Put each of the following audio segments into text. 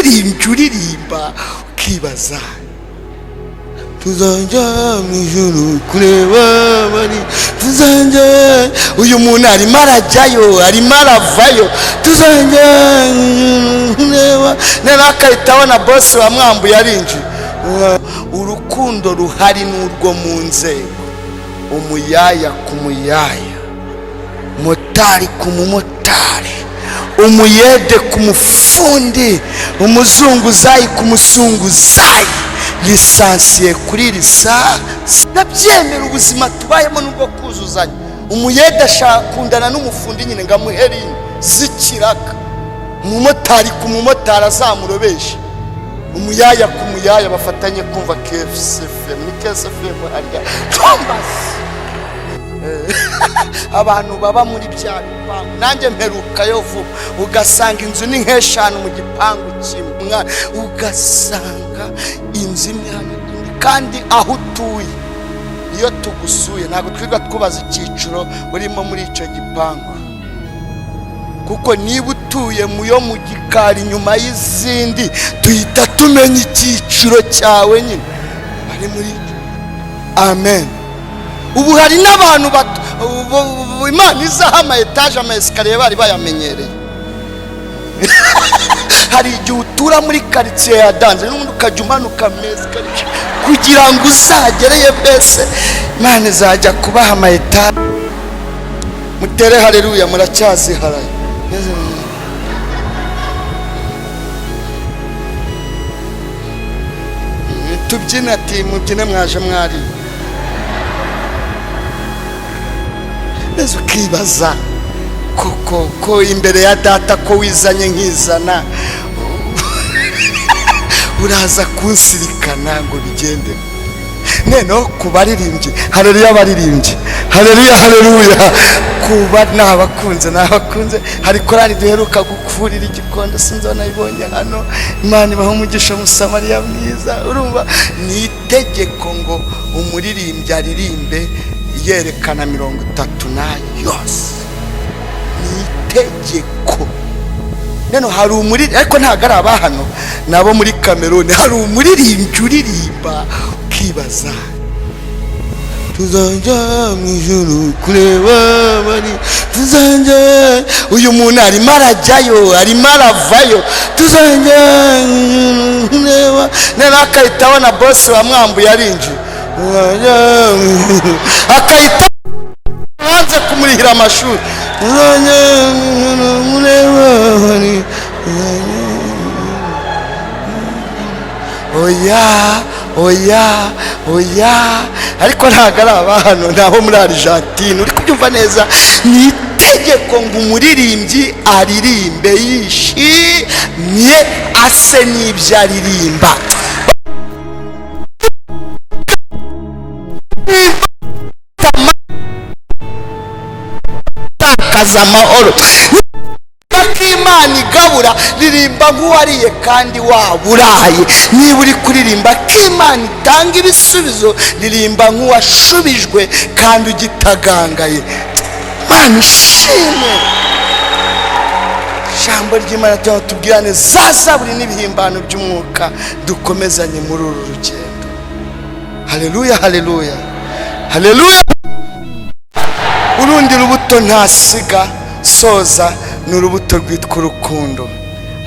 Umuririmbyi uririmba ukibaza, tuzajya mu ijuru kureba bari, tuzajya, uyu muntu arimo arajyayo, arimo aravayo, tuzajya mu ijuru kureba, noneho akahita abona bosi wamwambuye arinjiye. Urukundo ruhari n'urwo mu nzego, umuyaya ku muyaya, motari ku mumotari, umuyede ku mufundi, umuzunguzayi ku muzunguzayi, lisansiye kuri lisansi. Ndabyemera, ubuzima tubayemo nubwo kuzuzanya. Umuyede ashakundana n'umufundi nyine ngo amuhe rinye z'ikiraka, umumotari ku mumotari azamurobeshe, umuyaya ku muyaya, bafatanye kumva KFCFM. Ni KFCFM harya Thomas. Abantu baba muri bya bipangu, nanjye mperukayo vuba, ugasanga inzu ni nk'eshanu mu gipangu kimwe, ugasanga inzu imwe hano indi, kandi aho utuye iyo tugusuye ntabwo twirirwa twubaza icyiciro urimo muri icyo gipangu, kuko niba utuye mu yo mu gikari inyuma y'izindi, tuhita tumenya icyiciro cyawe nyine ari muri. Amen. Ubu hari n'abantu Imana izaha ama etaje, ama esikariye bari bayamenyereye. Hari igihe utura muri karitsiye ya danger, n'ubundi ukajya umanuka ama esikariye kugira ngo uzagereye. Mbese Imana izajya kubaha ama etaje. Mutere haleluya, muracyaziharaye. Tubyine, ati mubyine mwaje mwari neza. Ukibaza koko ko imbere ya data ko wizanye nkizana, uraza kunsirikana ngo bigende. Noneho ku baririmbyi, haleluya, abaririmbyi, haleluya, haleluya, kuba nabakunze, nabakunze. Hari korali duheruka gukurira igikondo, sinzi nayibonye hano. Imana ibaha umugisha, Musamariya mwiza. Urumva ni itegeko ngo umuririmbyi aririmbe yerekana 30 na yose, ni itegeko. None hari umuririmbyi, ariko ntabwo ari abahano, nabo muri Kameruni, hari umuririmbyi uririmba ukibaza, tuzajya mu ijuru kureba bari, tuzajya, uyu muntu arimo arajyayo, arimo aravayo, tuzajya mu ijuru kureba, noneho akahita abona bosi wamwambuye arinjiye, akahita hanze kumurihira amashuri. Tuzajya mu ijuru kureba bari, oya, oya, oya, ariko ntabwo ari abahano, ni abo muri Argentine. Uri kubyumva neza? Ni itegeko ngo umuririmbyi aririmbe yishimye, ase n'ibyo aririmba. Takaza amahoro Imana igabura, ririmba nk'uwariye kandi waburaye. Niba uri kuririmba ko Imana itanga ibisubizo, ririmba nk'uwashubijwe kandi ugitagangaye. Imana ishimwe. Ijambo ry'Imana tubwirane za zaburi n'ibihimbano by'umwuka, dukomezanye muri uru rugendo. Haleluya, haleluya, haleluya. Urundi rubuto ntasiga soza ni urubuto rwitwa urukundo.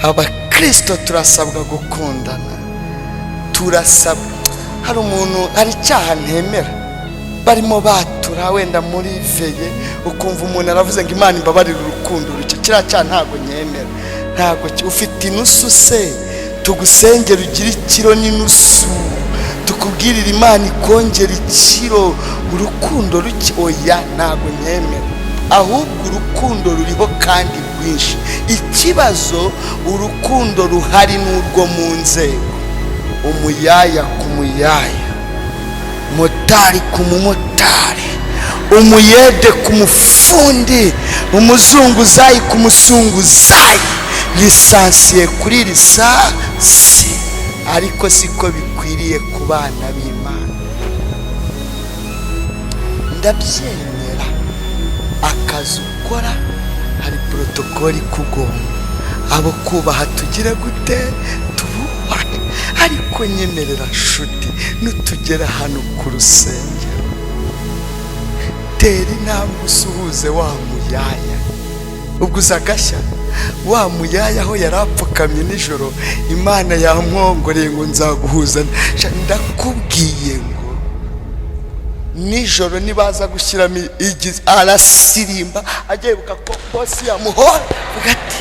Abakristo turasabwa gukundana, turasabwa. Hari umuntu, hari icyaha ntemera, barimo batura wenda muri veye, ukumva umuntu aravuze ngo Imana imbabarire urukundo ruke. Kiriya cyaha ntabwo nyemera, ntabwo. Ufite inusu se tugusengera ugire ikiro n'inusu, tukubwirira Imana ikongera ikiro. Urukundo ruke, oya, ntabwo nyemera. Ahubwo urukundo ruriho kandi rwinshi. Ikibazo, urukundo ruhari n'urwo mu nzego, umuyaya ku muyaya, motari ku mumotari, umuyede ku mufundi, umuzunguzayi ku muzunguzayi, lisansiye kuri lisansi, ariko siko bikwiriye ku bana b'Imana. Ndabyemera, akazi ukora hari porotokoli ikugomba, Abo kubaha tugire gute? Tububahe. Ariko nyemerera nshuti, nutugera hano ku rusengero, tera intambwe usuhuze wa muyaya. Ubwo uza agashya wa muyaya aho yari apfukamye nijoro, Imana yamwongoreye ngo nzaguhuza. Ndakubwiye ngo nijoro nibaza gushyiramo igize arasirimba, ajya yibuka ko boss yamuhora, avuga ati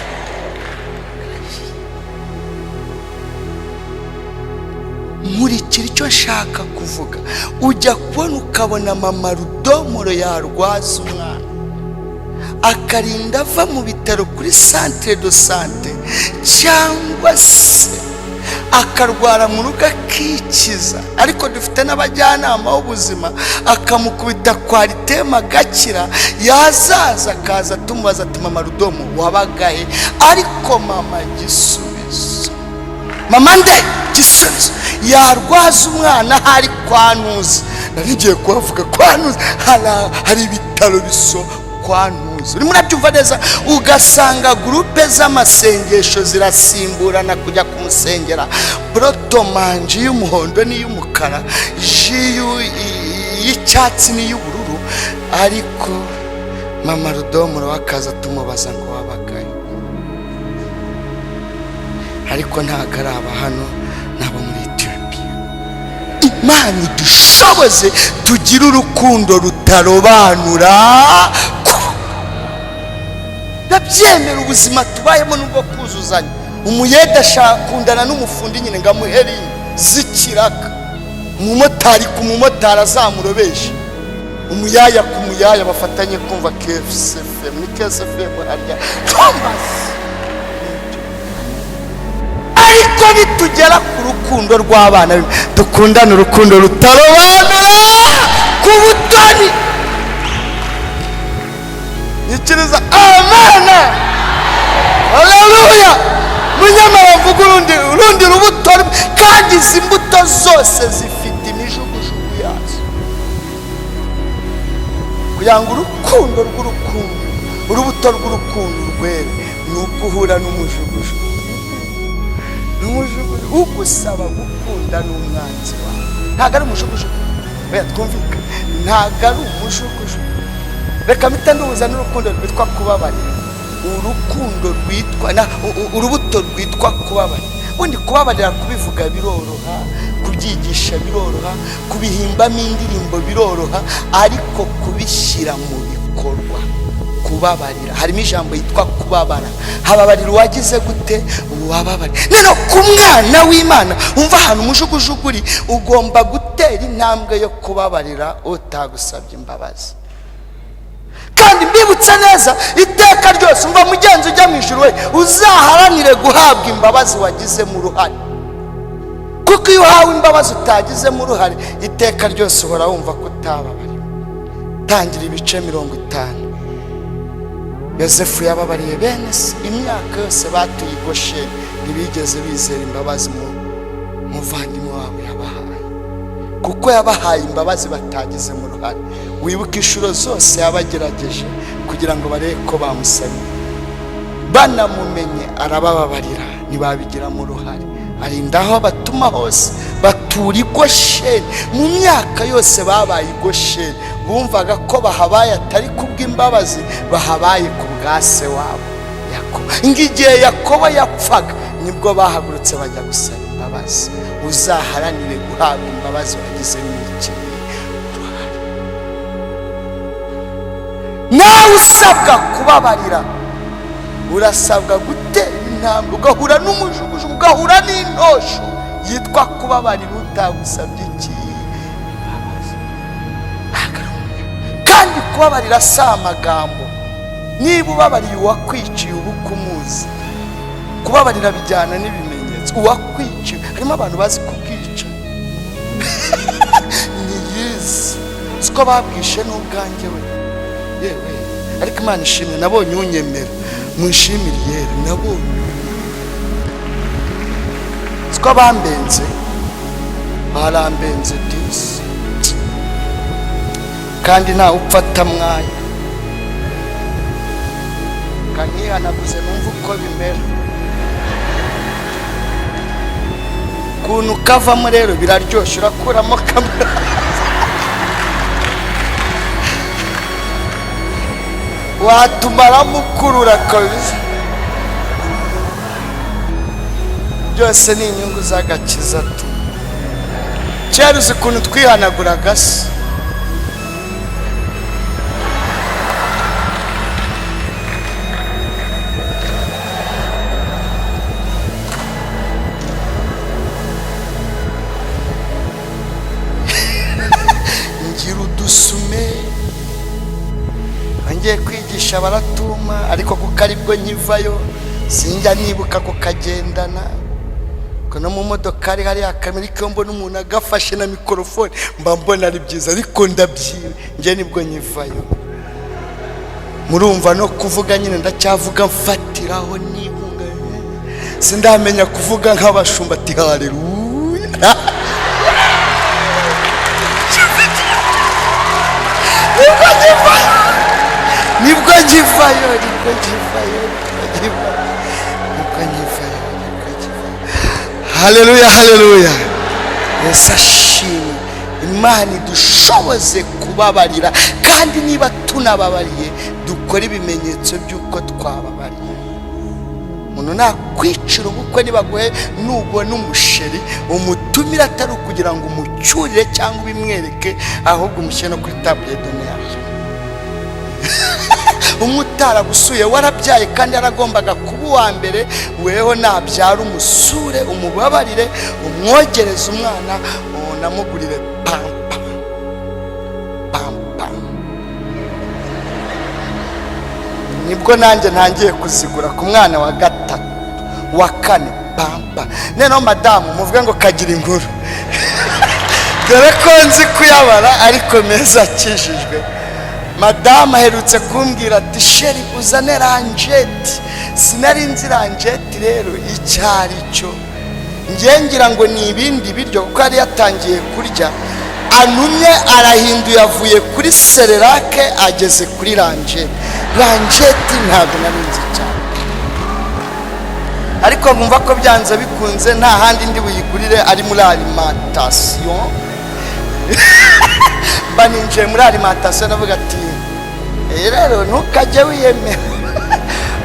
nkurikira icyo nshaka kuvuga. Ujya kubona ukabona mama Rudomoro yarwaza umwana, akarinda ava mu bitaro kuri centre de santé, cyangwa se akarwara mu rugo akikiza, ariko dufite n'abajyanama b'ubuzima, akamukubita Coartem agakira, yazaza akaza tumubaza ati mama Rudomo wabagahe? Ariko mama Gisubizo, mama nde Gisubizo yarwaza umwana hari kwa Ntuzi, nari kuhavuga kwa Ntuzi, hari ibitaro biso kwa Ntuzi, urimo urabyumva neza. Ugasanga groupe z'amasengesho zirasimburana kujya kumusengera, Porotomanji y'umuhondo n'iy'umukara, jus y'icyatsi n'iy'ubururu, ariko mama Rudomoro akaza tumubaza ngo wabagaye? Ariko ntabwo ari aba hano, n'abo muri Etiyopiya. Imana idushoboze tugire urukundo rutarobanura. Ndabyemera, ubuzima tubayemo nubwo kuzuzanya. Umuyede ashakundana n'umufundi nyine ngo amuhere z'ikiraka, umumotari ku mumotari azamurobesha, umuyaya ku muyaya, bafatanye kumva KSFM. Ni KSFM harya Thomas. Ariko nitugera ku rukundo rw'abana, dukundane urukundo rutarobanura ku butoni. Nyikiriza amena, haleluya. Munyamara mvuga urundi rubuto, kandi izi mbuto zose zifite imijugujugu yazo. Kugira ngo urukundo rw'urukundo, urubuto rw'urukundo rwere, ni uko uhura n'umujugujugu, n'umujugujugu ugusaba gukunda n'umwanzi wawe. Ntabwo ari umujugujugu, oya twumvikane, ntabwo ari umujugujugu. Reka mpita nduhuza n'urukundo rwitwa kubabarira. Urukundo rwitwa urubuto rwitwa kubabarira. Ubundi kubabarira kubivuga biroroha, kubyigisha biroroha, kubihimbamo indirimbo biroroha, ariko kubishyira mu bikorwa, kubabarira harimo ijambo yitwa kubabara. Hababarira uwagize gute? Uwababarira. Noneho ku mwana w'Imana, umva ahantu umujugujugu uri, ugomba gutera intambwe yo kubabarira utagusabye imbabazi. Kandi mbibutse neza, iteka ryose, umva mugenzi ujya mu ijuru we, uzaharanire guhabwa imbabazi wagizemo uruhare, kuko iyo uhawe imbabazi utagizemo uruhare, iteka ryose uhora wumva ko utababariwe. Tangira ibice 50, Yosefu yababariye bene se imyaka yose batuye i Gosheni, ntibigeze bizera imbabazi mu muvandimwe wabo yabahaye, kuko yabahaye imbabazi batagizemo uruhare. Wibuke inshuro zose yabagerageje kugira ngo barebe ko bamusabiye, banamumenye arabababarira, ntibabigiramo uruhare. Arinda aho batuma hose batura i Gosheni. Mu myaka yose babaye i Gosheni, bumvaga ko bahabaye atari kubw'imbabazi, bahabaye ku bwa se wabo Yakobo. Igihe Yakobo yapfaga nibwo bahagurutse bajya gusaba imbabazi. Uzaharanire guhabwa imbabazi wagizemo iki uruhare. Nawe usabwa kubabarira, urasabwa gutera intambwe, ugahura n'umujugujugu, ugahura n'intosho yitwa kubabarira utagusabye iki? Imbabazi. Kandi kubabarira si amagambo. Niba ubabariye uwakwiciye, uba ukumuzi. Kubabarira bijyana n'ibimenyetso. Uwakwiciye, harimo abantu bazi kubwica, ntiyizi siko babwishe n'ubwanjye we yewe. Ariko Imana ishimwe, nabonye unyemera, munshimire yera, nabonye siko bambenze, barambenze disi, kandi ntawe upfa atamwaye. Kanihanaguze numva uko bimera. Ukuntu kavamo rero biraryoshye, urakuramo kamwe watumaramo ukurura kabisa. Byose ni inyungu z'agakiza. Tu kera uzi ukuntu twihanaguraga se? Ngira udusume, ngiye kwigisha baratuma, ariko kuko aribwo nkivayo sinjya nibuka kukagendana. Ko no mu modokari hariya kamera, iyo mbona umuntu agafashe na mikorofone mba mbona ari byiza, ariko ndabyiwe njye nibwo nkivayo. Murumva no kuvuga nyine ndacyavuga mfatiraho nibunga, sindamenya kuvuga nk'abashumba ati haleluya. Nibwo nkivayo, nibwo nkivayo, nibwo nkivayo, nibwo nkivayo, nibwo nkivayo, nibwo nkivayo. Haleluya, haleluya, Yesu ashimwe. Imana idushoboze kubabarira, kandi niba tunababariye dukore ibimenyetso by'uko twababariye. Umuntu nakwicira ubukwe, nibaguhe nubona umusheri umutumire, atari ukugira ngo umucyurire cyangwa ubimwereke, ahubwo umushyire no kuri table d'honneur. Umwe utaragusuye warabyaye kandi yaragombaga kuba uwa mbere, weho nabyara umusure, umubabarire, umwogereze umwana, unamugurire pampa pampa. Nibwo nanjye ntangiye kuzigura ku mwana wa gatatu wa kane pampa. Noneho madamu muvuge ngo kagira inkuru, dore ko nzi kuyabara ariko meza akijijwe. Madamu aherutse kumbwira ati chéri uzane ranjeti. Sinari nzi ranjeti rero icyo ari cyo, ngiye ngira ngo ni ibindi biryo, kuko yari yatangiye kurya anumye arahinduye, avuye kuri Cerelac ageze kuri ranjeti. Ranjeti ntabwo nari nzi cyane, ariko nkumva ko byanze bikunze nta handi ndi buyigurire ari muri alimentation. Mba ninjiye muri alimentation, ndavuga ati rero ntukajye wiyemera,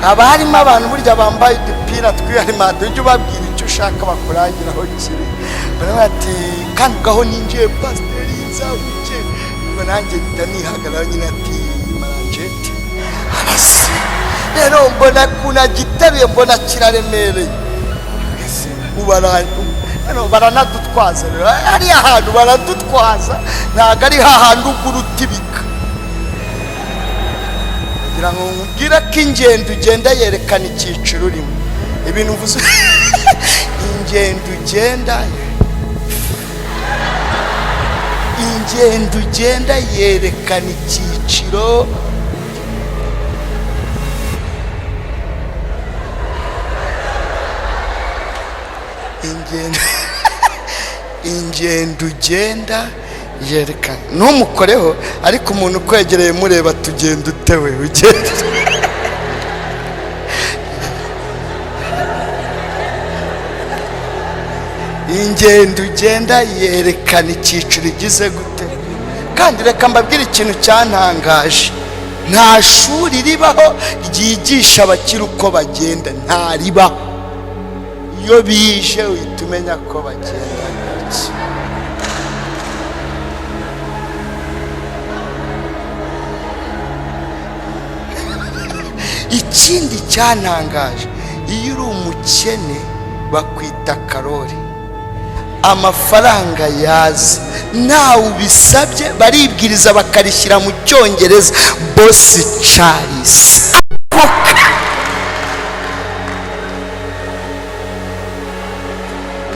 haba harimo abantu burya bambaye udupira tw'ialimentation, ujye ubabwira icyo ushaka bakurangira aho kiri. Baravuga ati kandi ubwo ninjiye pasiteri nzabuke, ubwo nanjye mpita nihagarara nyine ati maranjeti arasi. Rero mbona ukuntu agiteruye, mbona kiraremereye. Baranadutwaza rero hariya hantu, baradutwaza, ntabwo ari hahandi ugura utibika. Kugira ngo nkubwire ko ingendo ugenda yerekana icyiciro urimo, ibintu mvuze, ingendo ugenda, ingendo ugenda yerekana icyiciro. Ingendo ugenda yerekana, ntumukoreho, ariko umuntu ukwegereye mureba, tugenda utewe ugenda. Ingendo ugenda yerekana icyiciro igize gute. Kandi reka mbabwire ikintu cyantangaje: nta shuri ribaho ryigisha abakiri uko bagenda, nta ribaho. Iyo bije uhita umenya ko bagenda gake. Ikindi cyantangaje, iyo uri umukene bakwita karori, amafaranga yaza ntawe ubisabye, baribwiriza bakarishyira mu Cyongereza, boss Charles.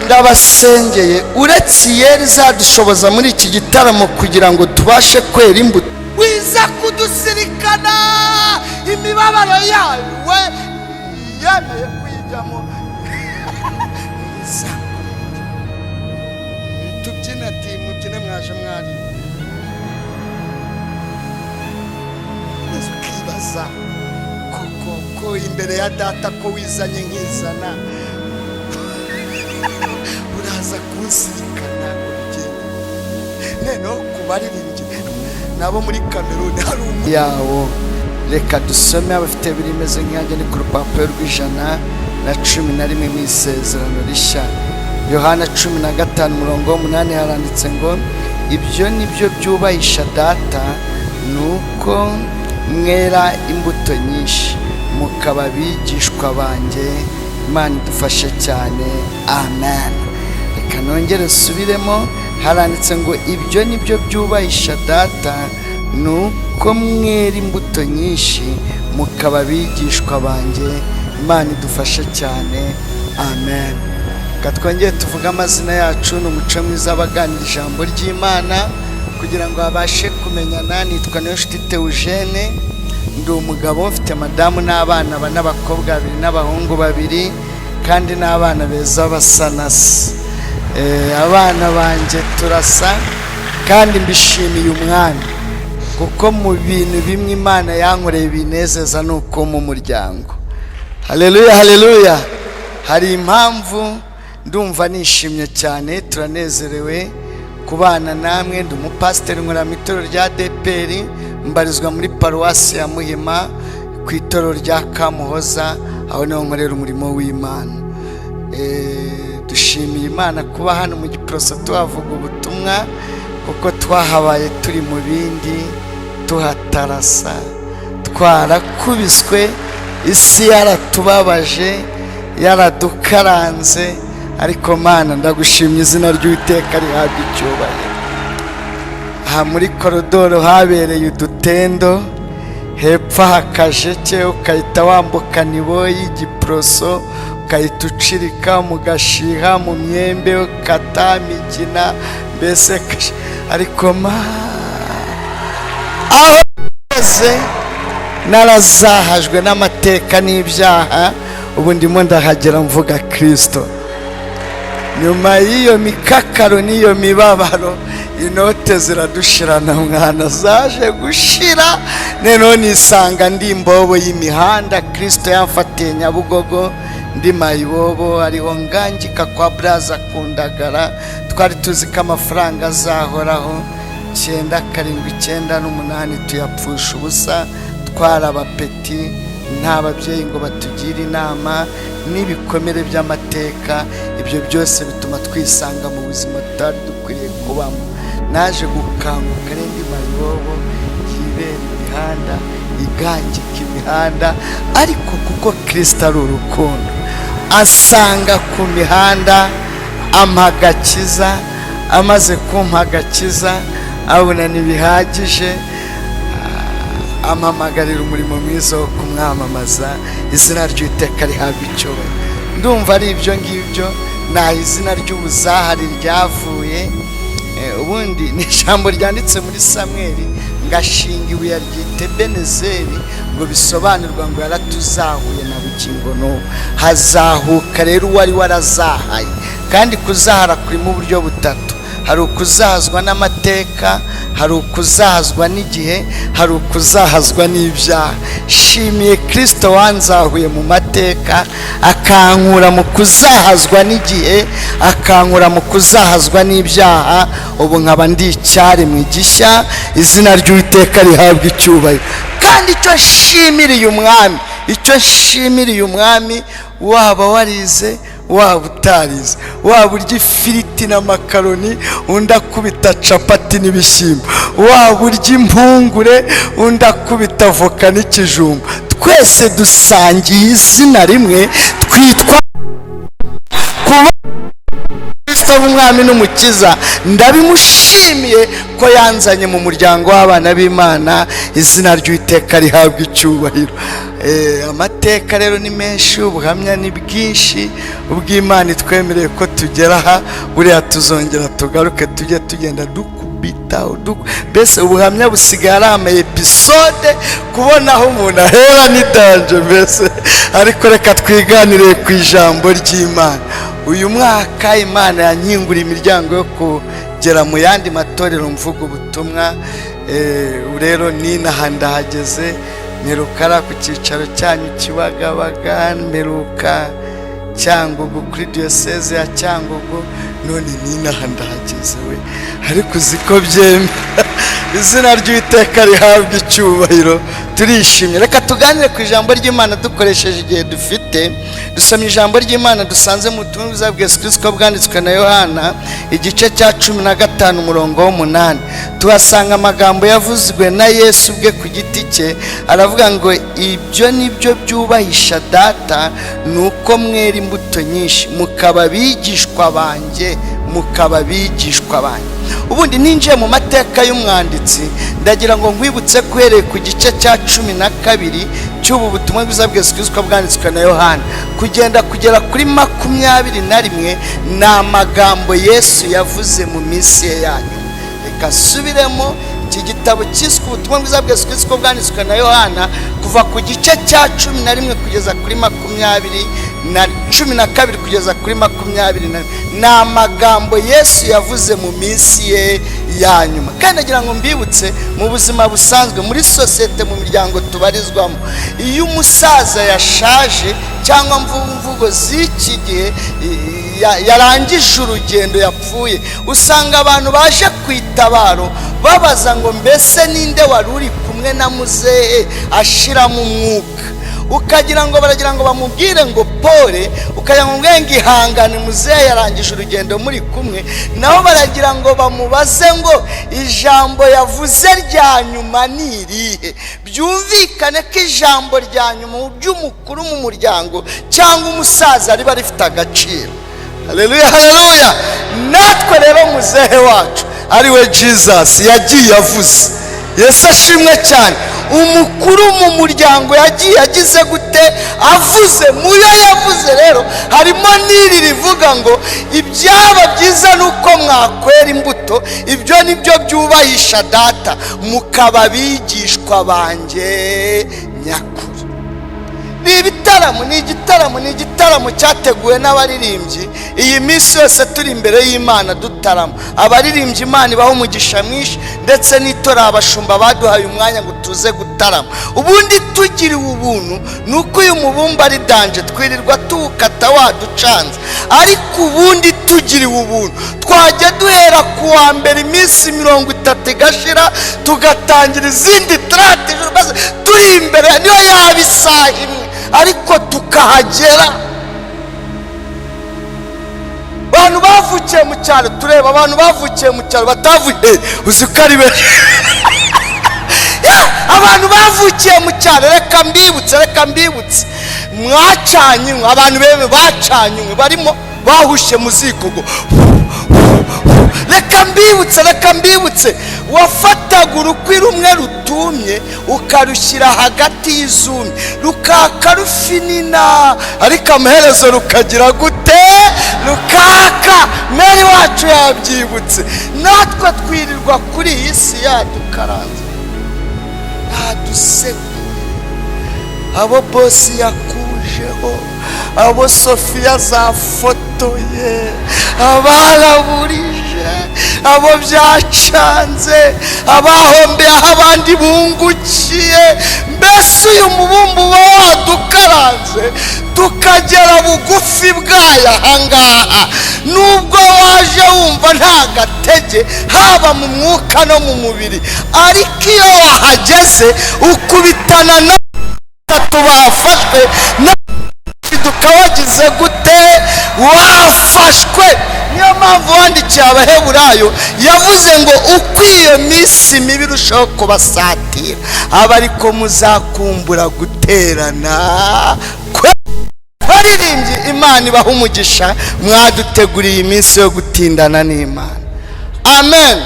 Ndabasengeye, uretse iyeri izadushoboza muri iki gitaramo kugira ngo tubashe kwera imbuto, wiza kudusirikana imibabaro yawe yemeye kuyijyamo. Tubyine ati mubyine mwaje mwari, ukibaza koko ko imbere ya data ko wizanye nkizana uraza. Utaza kunzirikana ngo bigende. Noneho ku baririmbyi nabo muri Kameruni hari yawo. Reka dusome, abafite birimeze nk'iyanjye, ni ku rupapuro rw'111 mu Isezerano Rishya, Yohana 15 umurongo w'8, haranditse ngo: "Ibyo ni byo byubahisha Data, ni uko mwera imbuto nyinshi, mukaba abigishwa banjye." Imana idufashe cyane, amen. Reka nongere nsubiremo, haranditse ngo: "Ibyo ni byo byubahisha Data, ni uko mwera imbuto nyinshi, mukaba abigishwa banjye." Imana idufashe cyane, amen. Reka twongere tuvuge amazina yacu, ni umuco mwiza abaganira ijambo ry'Imana kugira ngo babashe kumenyana. Nitwa Niyonshuti Theogene, ndi umugabo, mfite madamu n'abana bane, abakobwa babiri n'abahungu babiri, kandi n'abana beza basa na se. Abana banjye turasa, kandi mbishimiye Umwami, kuko mu bintu bimwe Imana yankoreye binezeza ni uko mu muryango. Haleluya, haleluya! Hari impamvu ndumva nishimye cyane, turanezerewe kubana namwe. Ndi umupasiteri, nkora mu itorero rya ADEPR, mbarizwa muri paruwasi ya Muhima ku itorero rya Kamuhoza, aho niho nkorera umurimo w'Imana. Dushimiye Imana kuba hano mu Giporoso tuhavuga ubutumwa, kuko twahabaye turi mu bindi, tuhatarasa, twarakubiswe, isi yaratubabaje, yaradukaranze, ariko Mana ndagushimye, izina ry'Uwiteka rihabwa icyubahiro. Aha muri korodoro habereye udutendo, hepfo hakajeke, ukahita wambuka Niboyi, Giporoso, ukahita ucirika mu Gashiha, mu Myembe, ukata Migina, mbese ariko ma aho ngeze narazahajwe n'amateka n'ibyaha, ubu ndimo ndahagera mvuga Kirisito. Nyuma y'iyo mikakaro n'iyo mibabaro, inote ziradushirana mwana, zaje gushira, noneho nisanga ndi imbobo y'imihanda. Kirisito yamfatiye Nyabugogo ndi mayibobo, ariho ngangika kwa Buraza kundagara. Twari tuzi ko amafaranga azahoraho. 97, 98 tuyapfusha ubusa, twari abapeti, nta babyeyi ngo batugire inama, n'ibikomere by'amateka, ibyo byose bituma twisanga mu buzima tutari dukwiriye kubamo. Naje gukanguka rero ndi mayibobo yibera imihanda, igangika imihanda, ariko kuko Kirisito ari urukundo, asanga ku mihanda, ampa agakiza. Amaze kumpa agakiza, abona ntibihagije, ampamagarira umurimo mwiza wo kumwamamaza. Izina ry'Uwiteka rihabwa icyubahiro. Ndumva ari ibyo ngibyo. Nta izina ry'ubuzahari ryavuye. Ubundi ni ijambo ryanditse muri Samweri, ngashinga ibuye ryite Benezeri, ngo bisobanurwa ngo yaratuzahuye na bugingo n'ubu. Hazahuka rero uwari warazahaye, kandi kuzahara kurimo uburyo butatu: hari ukuzahazwa n'amateka, hari ukuzahazwa n'igihe, hari ukuzahazwa n'ibyaha. Shimiye Kirisito wanzahuye mu mateka, akankura mu kuzahazwa n'igihe, akankura mu kuzahazwa n'ibyaha, ubu nkaba ndi icyaremwe gishya. Izina ry'Uwiteka rihabwa icyubahiro. Kandi icyo nshimiriye Umwami, icyo nshimiriye Umwami, waba warize, waba utarize, waba urya ifiriti n'amakaroni, undi akubita capati n'ibishyimbo, waba urya impungure, undi akubita avoka n'ikijumba, twese dusangiye izina rimwe, twitwa kuba Kristo w'Umwami n'Umukiza. Ndabimushimiye ko yanzanye mu muryango w'abana b'Imana. Izina ry'Uwiteka rihabwa icyubahiro. Amateka rero ni menshi, ubuhamya ni bwinshi. Ubw'Imana itwemereye ko tugera aha, buriya tuzongera tugaruke, tujye tugenda dukubita mbese ubuhamya busigaye ari ama episode, kubona aho umuntu ahera ni danger mbese. Ariko reka twiganire ku ijambo ry'Imana. Uyu mwaka Imana yankinguriye imiryango yo kugera mu yandi matorero mvuga ubutumwa. Ubu rero ninaha ndahageze, mperuka ari ku cyicaro cyanyu Kibagabaga, mperuka Cyangugu, kuri diyoseze ya Cyangugu. None n'inaha ndahageze we, ariko uzi ko byemera. Izina ry'Uwiteka rihabwa icyubahiro. Turishimye. Reka tuganire ku ijambo ry'Imana dukoresheje igihe dufite. Dusoma ijambo ry'Imana dusanze mu butumwa bwiza bwa Yesu Kristo bwanditswe na Yohana, igice cya 15, umurongo w'8. Tuhasanga amagambo yavuzwe na Yesu ubwe ku giti cye. Aravuga ngo: "Ibyo ni byo byubahisha Data, ni uko mwera imbuto nyinshi, mukaba abigishwa banjye, mukaba abigishwa banjye." Ubundi ninjiye mu mateka y'umwanditsi. Ndagira ngo nkwibutse ko uhereye ku gice cya 12 cy'ubu butumwa bwiza bwa Yesu Kristo bwanditswe na Yohana, kugenda kugera kuri 21, ni amagambo Yesu yavuze mu minsi ye ya nyuma. Reka nsubiremo: iki gitabo cyiswe Ubutumwa bwiza bwa Yesu Kristo bwanditswe na Yohana, kuva ku gice cya 11 kugeza kuri makumyabiri na 12 kugeza kuri 21, ni amagambo Yesu yavuze mu minsi ye ya nyuma. Kandi nagira ngo mbibutse, mu buzima busanzwe, muri sosiyete, mu miryango tubarizwamo, iyo umusaza yashaje, cyangwa mvugo z'iki gihe yarangije urugendo, yapfuye, usanga abantu baje ku itabaro babaza ngo: "Mbese ninde wari uri kumwe na muzehe ashiramo umwuka?" Ukagira ngo baragira ngo bamubwire ngo pole, ukagira ngo ngo ihangane, muzehe yarangije urugendo muri kumwe. Naho baragira ngo bamubaze ngo: "Ijambo yavuze rya nyuma ni irihe?" Byumvikane ko ijambo rya nyuma ry'umukuru mu muryango cyangwa umusaza riba rifite agaciro. Haleluya, haleluya! Natwe rero muzehe wacu, ari we Jesus, yagiye avuze. Yesu ashimwe cyane. Umukuru mu muryango yagiye agize gute? Avuze. Mu yo yavuze rero harimo n'iri rivuga ngo: "Ibyaba byiza ni uko mwakwera imbuto, ibyo ni byo byubahisha Data, mukaba abigishwa banjye nyakuri." Ni ibitaramo, ni igitaramo, ni igitaramo cyateguwe n'abaririmbyi. Iyi minsi yose turi imbere y'Imana dutarama. Abaririmbyi, Imana ibaha umugisha mwinshi, ndetse n'itora, abashumba baduhaye umwanya ngo tuze gutarama. Ubundi tugiriwe ubuntu ni uko uyu mubumbe ari danger, twirirwa tuwukata waducanze. Ariko ubundi tugiriwe ubuntu twajya duhera ku wa mbere, iminsi 30 igashira, tugatangira izindi 30, maze turi imbere, niyo yaba isaha imwe, ariko tukahagera. Abantu bavukiye mu cyaro, tureba abantu bavukiye mu cyaro batavuye, uzi ko ari benshi. Abantu bavukiye mu cyaro, reka mbibutse, reka mbibutse, mwacanye inkwi. Abantu beme bacanye inkwi, barimo bahushye mu ziko ngo. Reka mbibutse, reka mbibutse, wafataga urukwi rumwe rutumye ukarushyira hagati y'izumye, rukaka rufinina, ariko amaherezo rukagira gute? Rukaka. Meri wacu yabyibutse. Natwe twirirwa kuri iyi si yadukaranze, yadusekuye, abo bosi yakujeho, abo Sofiya zafotoye, abaraburije, abo byacanze, abahombeye aho abandi bungukiye. Mbese uyu mubumbe uba wadukaranze tukagera bugufi bwayo ahangaha. Nubwo waje wumva nta gatege, haba mu mwuka no mu mubiri, ariko iyo wahageze ukubitana na batatu bafashwe, wagize gute? Wafashwe. Niyo mpamvu wandikiye Abaheburayo yavuze ngo: "Uko iyo minsi mibi irushaho kubasatira, aba ariko muzakumbura guterana." Baririmbyi, Imana ibaha umugisha, mwaduteguriye iminsi yo gutindana n'Imana. Amen.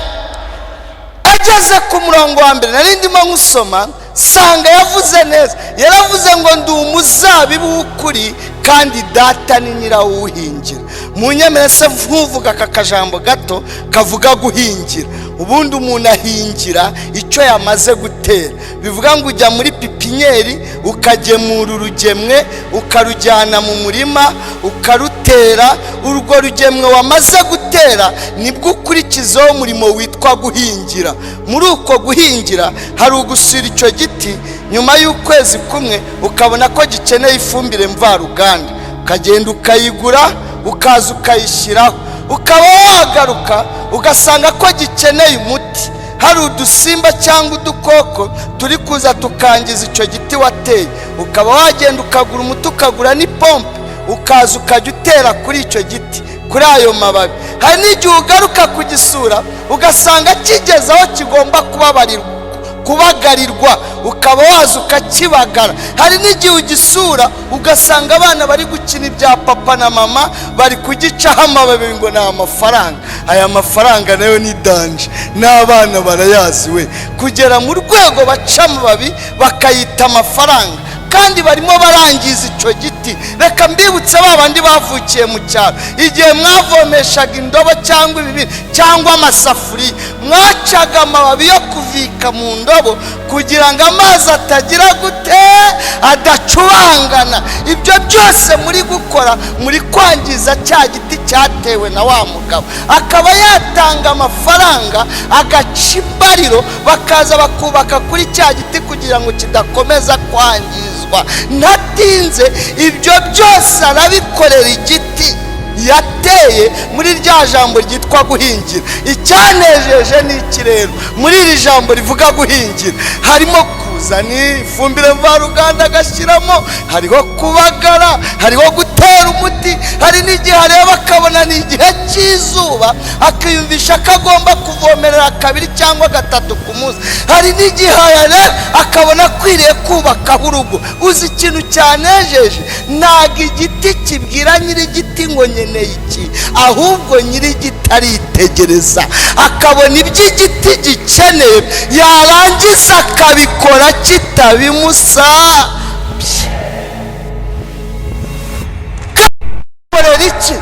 Ageze ku murongo wa mbere nari ndimo nkusoma, sanga yavuze neza. Yaravuze ngo: "Ndi umuzabibu w'ukuri, kandi Data ni nyirawuhingira." Mu nyemere se nkuvuga aka kajambo gato kavuga guhingira. Ubundi umuntu ahingira icyo yamaze gutera. Bivuga ngo ujya muri pépinière, ukagemura urugemwe, ukarujyana mu murima, ukarutera. Urwo rugemwe wamaze gutera nibwo ukurikizaho umurimo witwa guhingira. Muri uko guhingira hari ugusura icyo giti nyuma y'ukwezi kumwe, ukabona ko gikeneye ifumbire mvaruganda, Ukagenda ukayigura, ukaza ukayishyiraho, ukaba wagaruka ugasanga ko gikeneye umuti, hari udusimba cyangwa udukoko turi kuza tukangiza icyo giti wateye, ukaba wagenda ukagura umuti, ukagura n'ipompe, ukaza ukajya utera kuri icyo giti, kuri ayo mababi. Hari n'igihe ugaruka kugisura ugasanga kigeze aho kigomba kubabarirwa, kubagarirwa, ukaba waza ukakibagara. Hari n'igihe ugisura ugasanga abana bari gukina ibya papa na mama, bari kugicaho amababi ngo ni amafaranga. Aya mafaranga nayo ni danger, n'abana barayazi we, kugera mu rwego baca amababi bakayita amafaranga, kandi barimo barangiza icyo giti. Reka mbibutse ba bandi bavukiye mu cyaro, igihe mwavomeshaga indobo cyangwa ibibindi cyangwa amasafuriya, mwacaga amababi yo kuvika mu ndobo kugira ngo amazi atagira gute, adacubangana. Ibyo byose muri gukora, muri kwangiza cya giti cyatewe na wa mugabo. Akaba yatanga amafaranga agaca imbariro, bakaza bakubaka kuri cya giti kugira ngo kidakomeza kwangizwa. Ntatinze, ibyo byose arabikorera igiti yateye muri rya jambo ryitwa guhingira. Icyanejeje ni iki rero? Muri iri jambo rivuga guhingira harimo kuzana ifumbire mvaruganda agashyiramo, hariho kubagara, hariho gutera umuti, hari n'igihe areba akabona ni igihe cy'izuba, akiyumvisha ko agomba kuvomerera kabiri cyangwa gatatu ku munsi. Hari n'igihe areba akabona akwiriye kubakaho urugo. Uzi ikintu cyanejeje? Ntabwo igiti kibwira nyir'igiti ngo nkeneye iki, ahubwo nyir'igiti aritegereza akabona ibyo igiti gikeneye, yarangiza akabikora kitabimusabye. Abikorera iki?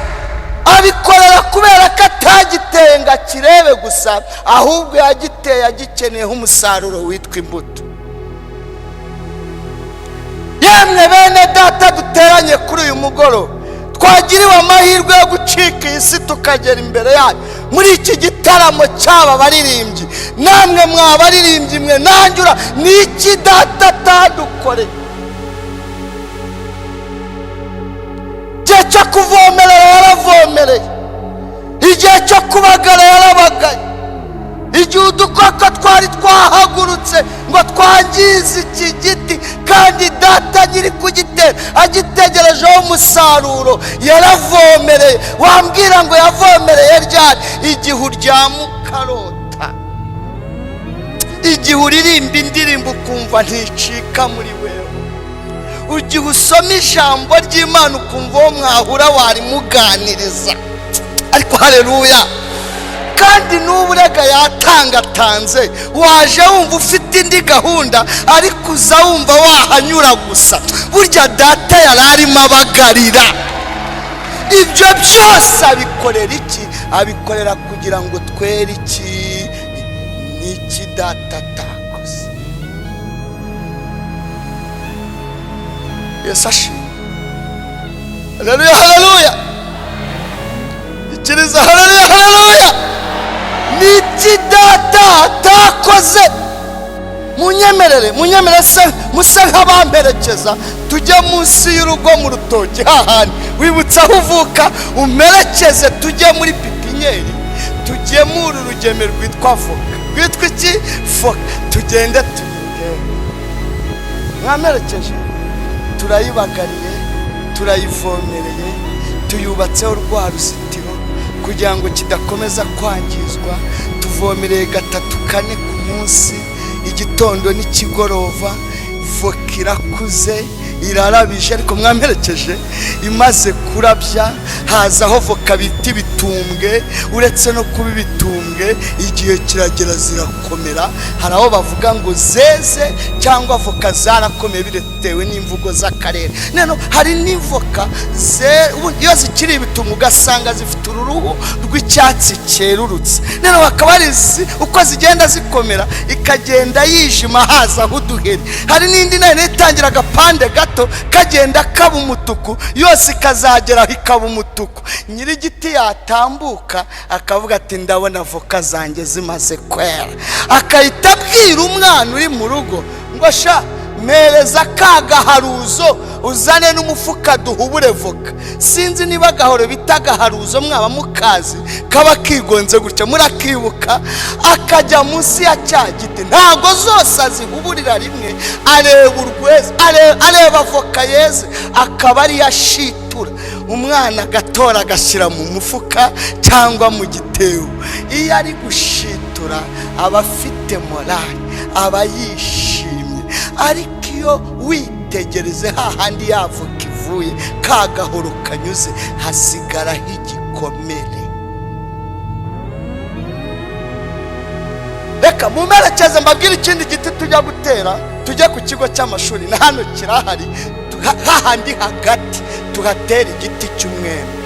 Abikorera kubera ko atagiteye ngo akirebe gusa, ahubwo yagiteye agikeneyeho umusaruro witwa imbuto. Yemwe bene data duteranye kuri uyu mugoroba, twagiriwe amahirwe yo gucika iyi si tukagera imbere yayo muri iki gitaramo cy'aba baririmbyi. Namwe mwabaririmbyi mwe, nanjura ni iki data atadukoreye? Igihe cyo kuvomerera yaravomereye, igihe cyo kubagara yarabagaye, igihe udukoko twari twahagurutse ngo twangize iki giti kandi data nyiri kugitera agitegerejeho umusaruro, yaravomereye. Wambwira ngo yavomereye ryari? Igihe uryama ukarota, igihe uririmba indirimbo ukumva nticika muri wewe, igihe usoma ijambo ry'Imana ukumva uwo mwahura warimuganiriza. Ariko haleluya! Kandi n'ubu urega yatangatanze, waje wumva ufite indi gahunda, ariko uza wumva wahanyura gusa. Burya data yari arimo abagarira. Ibyo byose abikorera iki? Abikorera kugira ngo twere iki? Ni iki data atakoze? Yesu ashimwe. Haleluya, haleluya! Ikiriza haleluya, haleluya! Ni iki data atakoze? Munyemerere, munyemerere se muse nk'abamperekeza, tujye munsi y'urugo mu rutoki hahandi wibutse aho uvuka, umerekeze tujye muri pipinyeri, tujye muri urugeme rwitwa voka. Rwitwa iki? Voka. Tugende tuyitere. Mwamerekeje, turayibagariye, turayivomereye, tuyubatseho rwa ruzitiro kugira ngo kidakomeza kwangizwa. Tuvomereye 3 4 ku munsi, igitondo n'ikigoroba. Voka irakuze, irarabije, ariko mwamperekeje imaze kurabya hazaho voka bita ibitumbwe. Uretse no kuba ibitumbwe, igihe kiragera zirakomera. Hari aho bavuga ngo zeze cyangwa voka zarakomeye bitewe n'imvugo z'akarere. None hari n'ivoka iyo zikiri ibitumbwe ugasanga zifite uruhu rw'icyatsi cyerurutse. None hakaba hari uko zigenda zikomera ikagenda yijima hazaho uduheri. Hari n'indi nayo itangira agapande gato kagenda kaba umutuku, yose ikazageraho ikaba umutuku. Nyir'igiti yatambuka akavuga ati ndabona voka zanjye zimaze kwera, akahita abwira umwana uri mu rugo ngo sha Mpereza ka gaharuzo, uzane n'umufuka duhubure voka. Sinzi niba agahoro bita agaharuzo mwaba mukazi, kaba kigonze gutya, murakibuka? Akajya munsi ya cya giti, ntago zose azihuburira rimwe, areba urweze, areba voka yeze, akaba ariyo ashitura. Umwana agatora, agashyira mu mufuka cyangwa mu gitebo. Iyo ari gushitura aba afite morale, aba yishimye. Ariko iyo witegereze hahandi yavoka ivuye, ka gahoro kanyuze, hasigaraho igikomere. Reka mumerekeze mbabwire ikindi giti tujya gutera. Tujye ku kigo cy'amashuri, na hano kirahari, hahandi hagati tuhatera igiti cy'umwembe.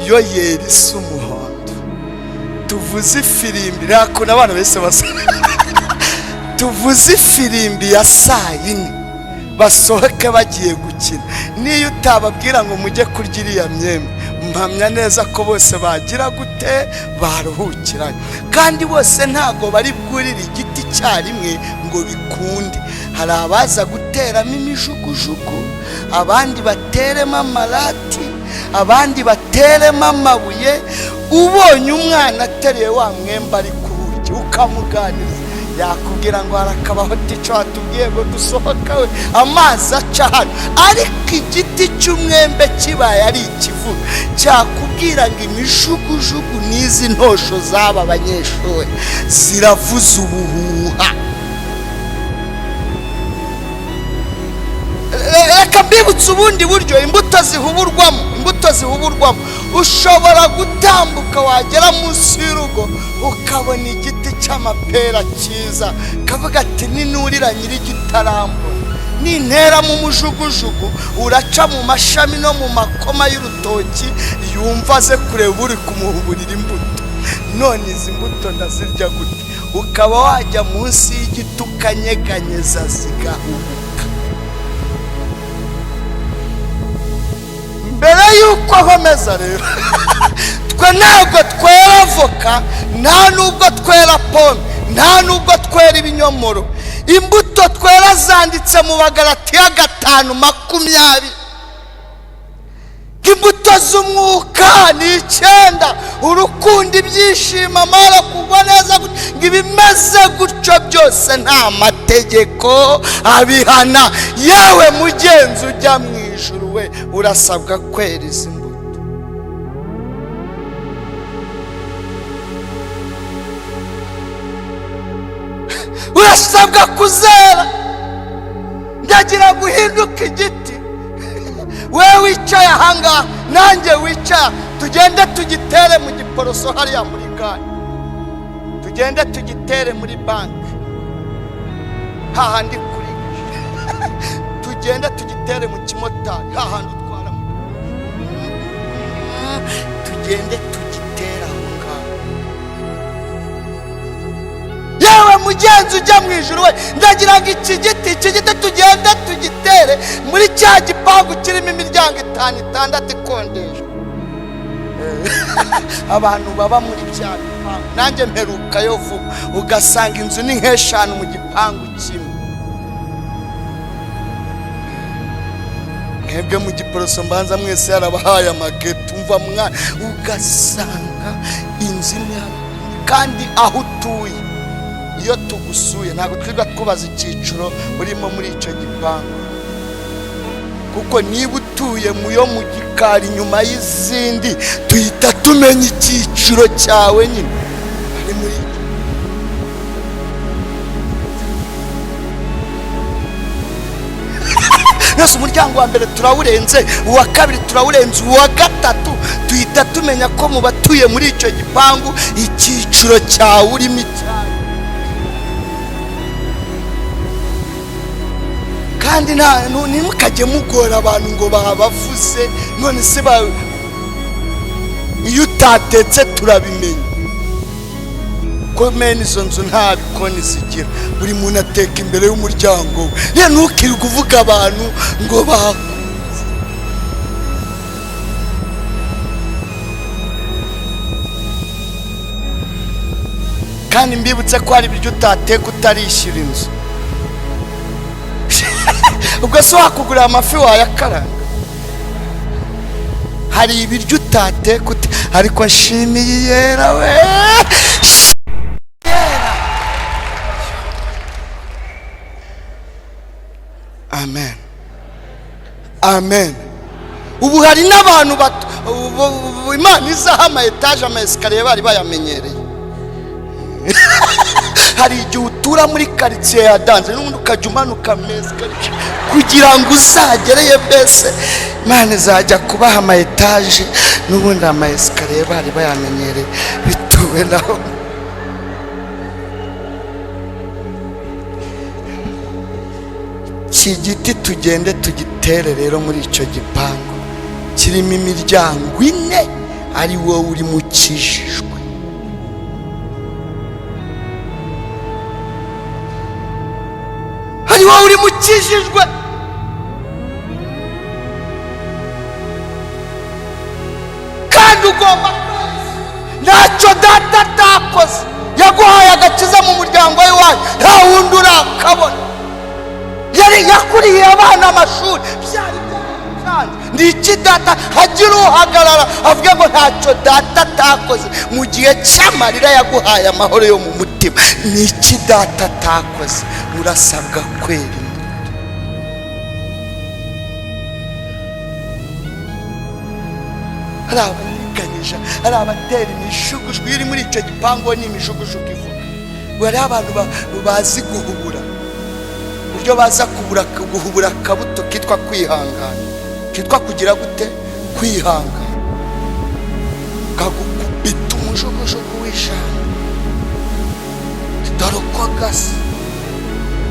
Iyo yera isa umuhondo, tuvuze ifirimbi, nta abana bese basa, tuvuze ifirimbi ya 4:00 basohoke bagiye gukina. Niyo utababwira ngo mujye kurya iriya myembe, mpamya neza ko bose bagira gute, baruhukiranye. Kandi bose ntago bari bwurire igiti cyarimwe ngo bikunde. Hari abaza guteramo imijugujugu, abandi bateremo amarati, abandi bateremo amabuye. Ubonye umwana ateruye wa mwembe ari kuwurya, ukamuganiriza, yakubwira ngo harakabaho tica watubwiye ngo dusohoka we, amazi aca hano. Ariko igiti cy'umwembe kibaye ari ikivuga, cyakubwira ngo imijugujugu n'izi ntosho z'aba banyeshuri ziravuza ubuhuha. Reka mbibutse ubundi buryo imbuto zihuburwamo. Imbuto zihuburwamo, ushobora gutambuka wagera munsi y'urugo ukabona igiti cy'amapera cyiza, kavuga ati ninurira nyir'igitarambona, nintera mu mujugujugu uraca mu mashami no mu makoma y'urutoki, yumva aze kureba uri kumuhuburira imbuto. None izi mbuto ndazirya gute? Ukaba wajya munsi y'igiti ukanyeganyeza zigahubuka. Mbere y'uko nkomeza rero, twe ntabwo twera voka, nta nubwo twera pome, nta nubwo twera ibinyomoro. Imbuto twera zanditse mu Bagalatiya 5:20. Imbuto z'umwuka ni 9: urukundo, ibyishimo, amahoro, kugwa neza. Ngo ibimeze gutyo byose nta mategeko abihana. Yewe mugenzi ujya mu ijuru we, urasabwa kwera izi mbuto. Urasabwa kuzera. Ndagira guhinduka igiti. We wicaye ahangaha, nanjye wicaye, tugende tugitere mu Giporoso hariya muri gare, tugende tugitere muri banki hahandi kuri, tugende tugitere mu kimotari hahandi utwara, tugende tugitere aho ngaho. Yewe mugenzi ujya mu ijuru we, ndagira ngo iki giti tugende tugitere muri cya gipangu kirimo imiryango 5, 6 ikondeshwa. Abantu baba muri bya bipangu, nanjye mperukayo vuba, ugasanga inzu ni nk'eshanu mu gipangu kimwe. Mwebwe mu Giporoso mbanza mwese yarabahaye amageto, umva mwana, ugasanga inzu imwe. Kandi aho utuye, iyo tugusuye ntabwo twirirwa twubaza icyiciro urimo muri icyo gipangu, kuko niba utuye mu yo mu gikari inyuma y'izindi, tuhita tumenya icyiciro cyawe nyine ari muri. Yose umuryango wa mbere turawurenze, uwa kabiri turawurenze, uwa gatatu tuhita tumenya ko mu batuye muri icyo gipangu icyiciro cyawe urimo icyayi. Kandi ntimukajye mugora abantu ngo babavuze. None se iyo utatetse turabimenya ko mene izo nzu nta bikoni zigira, buri muntu ateka imbere y'umuryango we. Ntukirirwe uvuga abantu ngo bakunze. Kandi mbibutse ko hari ibiryo utateka utarishyura inzu. Ubwo se wakugurira amafi wayakaranga? Hari ibiryo utateka, ariko nshimiye Iyera we. Amen, amen. Ubu hari n'abantu Imana izaha ama etaje, ama esikariye bari bayamenyereye. Hari igihe utura muri karitsiye ya danze, n'ubundi ukajya umanuka esikariye kugira ngo uzagereye. Mbese Imana izajya kubaha ama etaje, n'ubundi ama esikariye bari bayamenyereye, bituwe naho. Iki giti tugende tugitere rero muri icyo gipangu kirimo imiryango ine, ari wowe urimo ukijijwe. Ari wowe urimo ukijijwe. Kandi ugomba, ntacyo data atakoze, yaguhaye agakiza mu muryango w'iwanyu, nta wundi urakabona. Yari yakuriye abana amashuri, byari byaramucanze. Ni iki data hagira uhagarara avuga ngo ntacyo data atakoze? Mu gihe cy'amarira yaguhaye amahoro yo mu mutima. Ni iki data atakoze? Urasabwa kwera imbuto. Hari abanyeganyije, hari abatera imijugujugu. Iyo uri muri icyo gipangu ni imijugujugu ivuga. Hariho abantu bazi guhubura, uburyo baza guhubura akabuto kitwa kwihangana, kitwa kugira gute? Kwihangana. Kagukubita umujugujugu w'ijambo, dore uko gasa.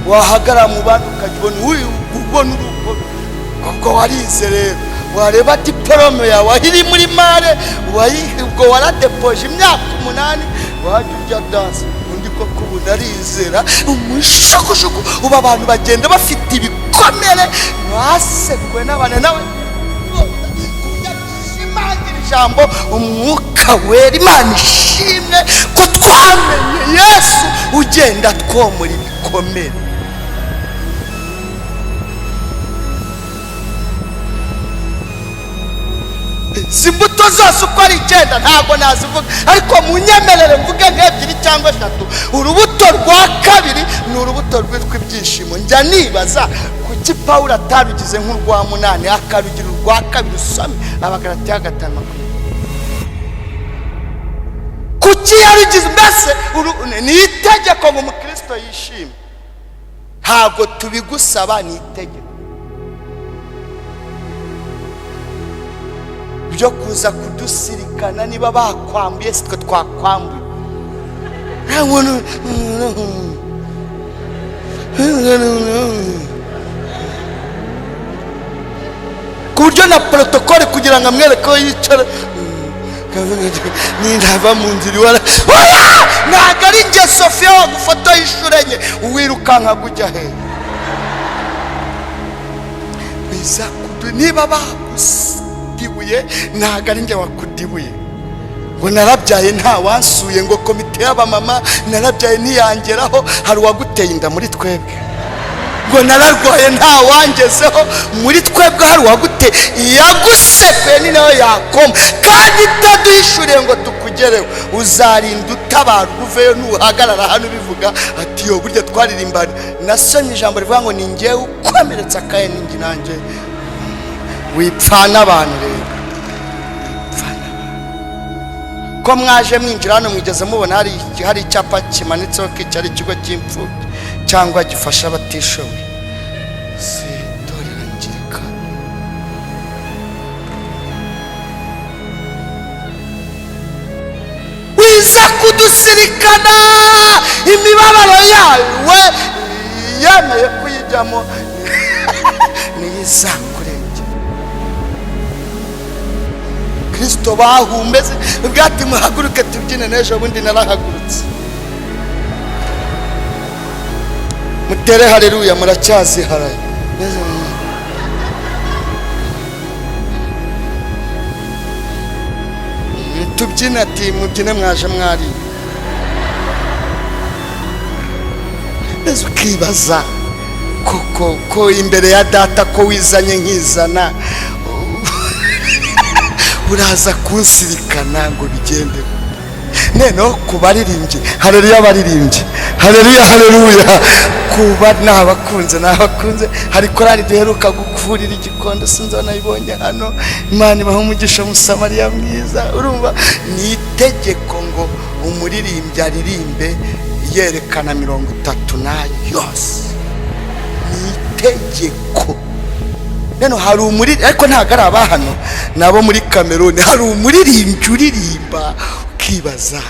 Wahagarara mu bandi ukajya ubona uyu, ubona urugo ubwo warize. Rero wareba diporome yawe aho iri muri mare, ubwo waradepoje imyaka 8, wajya urya danse undi koko ubu narizera. Umushukushuku ubu abantu bagenda bafite ibikomere, basekuwe n'abantu nawe kushimangira ijambo umwuka wera. Imana ishimwe ko twamenye Yesu ugenda twomora ibikomere. Izi mbuto zose uko ari 9 ntabwo nazivuga, ariko munyemerere mvuge nk'ebyiri cyangwa 3. Urubuto rwa kabiri ni urubuto rwitwa ibyishimo. Njya nibaza kuki Pawulo atarugize nk'urwa 8, akarugira urwa kabiri. Usome Abagalatiya 5:20. Kuki yarugize? Mbese ni itegeko ngo umukristo yishime? Ntabwo tubigusaba, ni itegeko. Byo kuza kudusirikana, niba bakwambuye sitwe twakwambuye. Ku buryo na protokole kugira ngo amwereke ko yicara, nindava mu nzira iwara. Ntabwo ari njye Sofiya wagufotoye inshuro enye, uwirukanka ujya hehe? Niba bagudibuye ntabwo ari njye wakudibuye. Ngo narabyaye nta wansuye, ngo komite y'abamama narabyaye ntiyangeraho, hari uwaguteye inda muri twebwe? Ngo nararwaye nta wangezeho muri twebwe, hari uwaguteye? Yagusekuye ni nawe yakoma, kandi itaduhishuriye ngo tukugereho. Uzarinda utabarwa uveyo, nuhagarara hano ubivuga ati yo burya twaririmbana. Nasomye ijambo rivuga ngo ni njyewe ukomeretsa akaye ninjye nanjye. Wipfana abantu rero, ko mwaje mwinjira hano mwigeze mubona hari icyapa kimanitseho ko iki ari ikigo cy'imfubyi cyangwa gifasha abatishoboye? Si itorero angirikani. Wiza kudusirikana imibabaro yawe, yemeye kuyijyamo niyo izakurengera. Kristo bahumbeze ubwati, muhaguruke tubyine. N'ejo bundi narahagurutse, mutere haleluya, muracyaziharaye. Tubyine ati mubyine mwaje mwari. Mbese ukibaza koko ko imbere ya data ko wizanye nkizana, uraza kunsirikana ngo bigende? Noneho ku baririmbyi, hareruya abaririmbyi, hareruya, hareruya. Kuba nabakunze, nabakunze. Hari korali duheruka gukurira igikondo, sinzi nayibonye hano. Imana ibaha umugisha, Musamariya mwiza. Urumva, ni itegeko ngo umuririmbyi aririmbe yerekana 30 nayo yose, ni itegeko. None hari umuririmbyi, ariko ntabwo ari abahano, nabo muri Kameruni. Hari umuririmbyi uririmba ukibaza: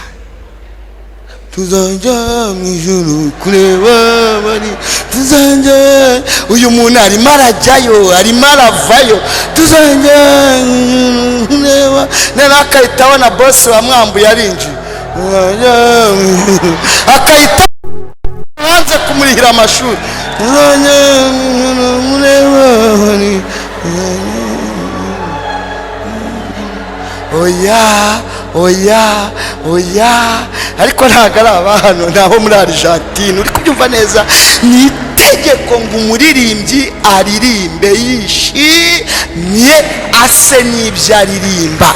"Tuzajya mu ijuru kureba bari, tuzajya." Uyu muntu arimo arajyayo, arimo aravayo. "Tuzajya mu ijuru kureba." Noneho akahita abona bosi wamwambuye arinjiye, "Tuzajya mu ijuru." Akahita hanze kumurihira amashuri. "Tuzajya mu ijuru kureba bari." Oya, oya, oya! Ariko ntabwo ari abahano, ni abo muri Argentine. Uri kubyumva neza? Ni itegeko ngo umuririmbyi aririmbe yishimye, ase n'ibyo aririmba.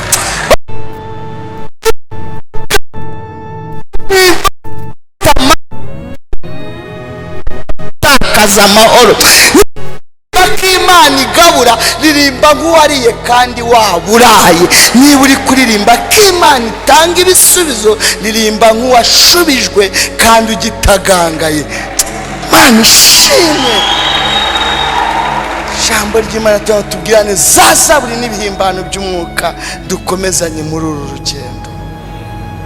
Takaza amahoro ko Imana igabura, ririmba nk'uwariye kandi waburaye. Niba uri kuririmba ko Imana itanga ibisubizo, ririmba nk'uwashubijwe kandi ugitagangaye. Imana ishimwe. Ijambo ry'Imana tuba tubwirane za zaburi n'ibihimbano by'umwuka, dukomezanye muri uru rugendo.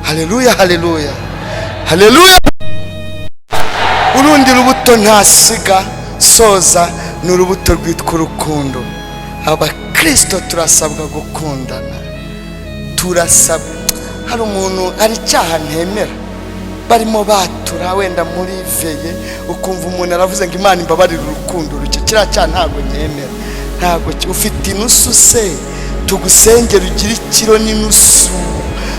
Haleluya, haleluya, haleluya! Urundi rubuto ntasiga soza ni urubuto rwitwa urukundo. Abakristo turasabwa gukundana, turasabwa. Hari umuntu, hari icyaha ntemera, barimo batura wenda muri veye, ukumva umuntu aravuze ngo "Imana imbabarire urukundo ruke." Kiriya cyaha ntabwo nyemera, ntabwo. Ufite inusu se? Tugusengera ugire ikiro n'inusu,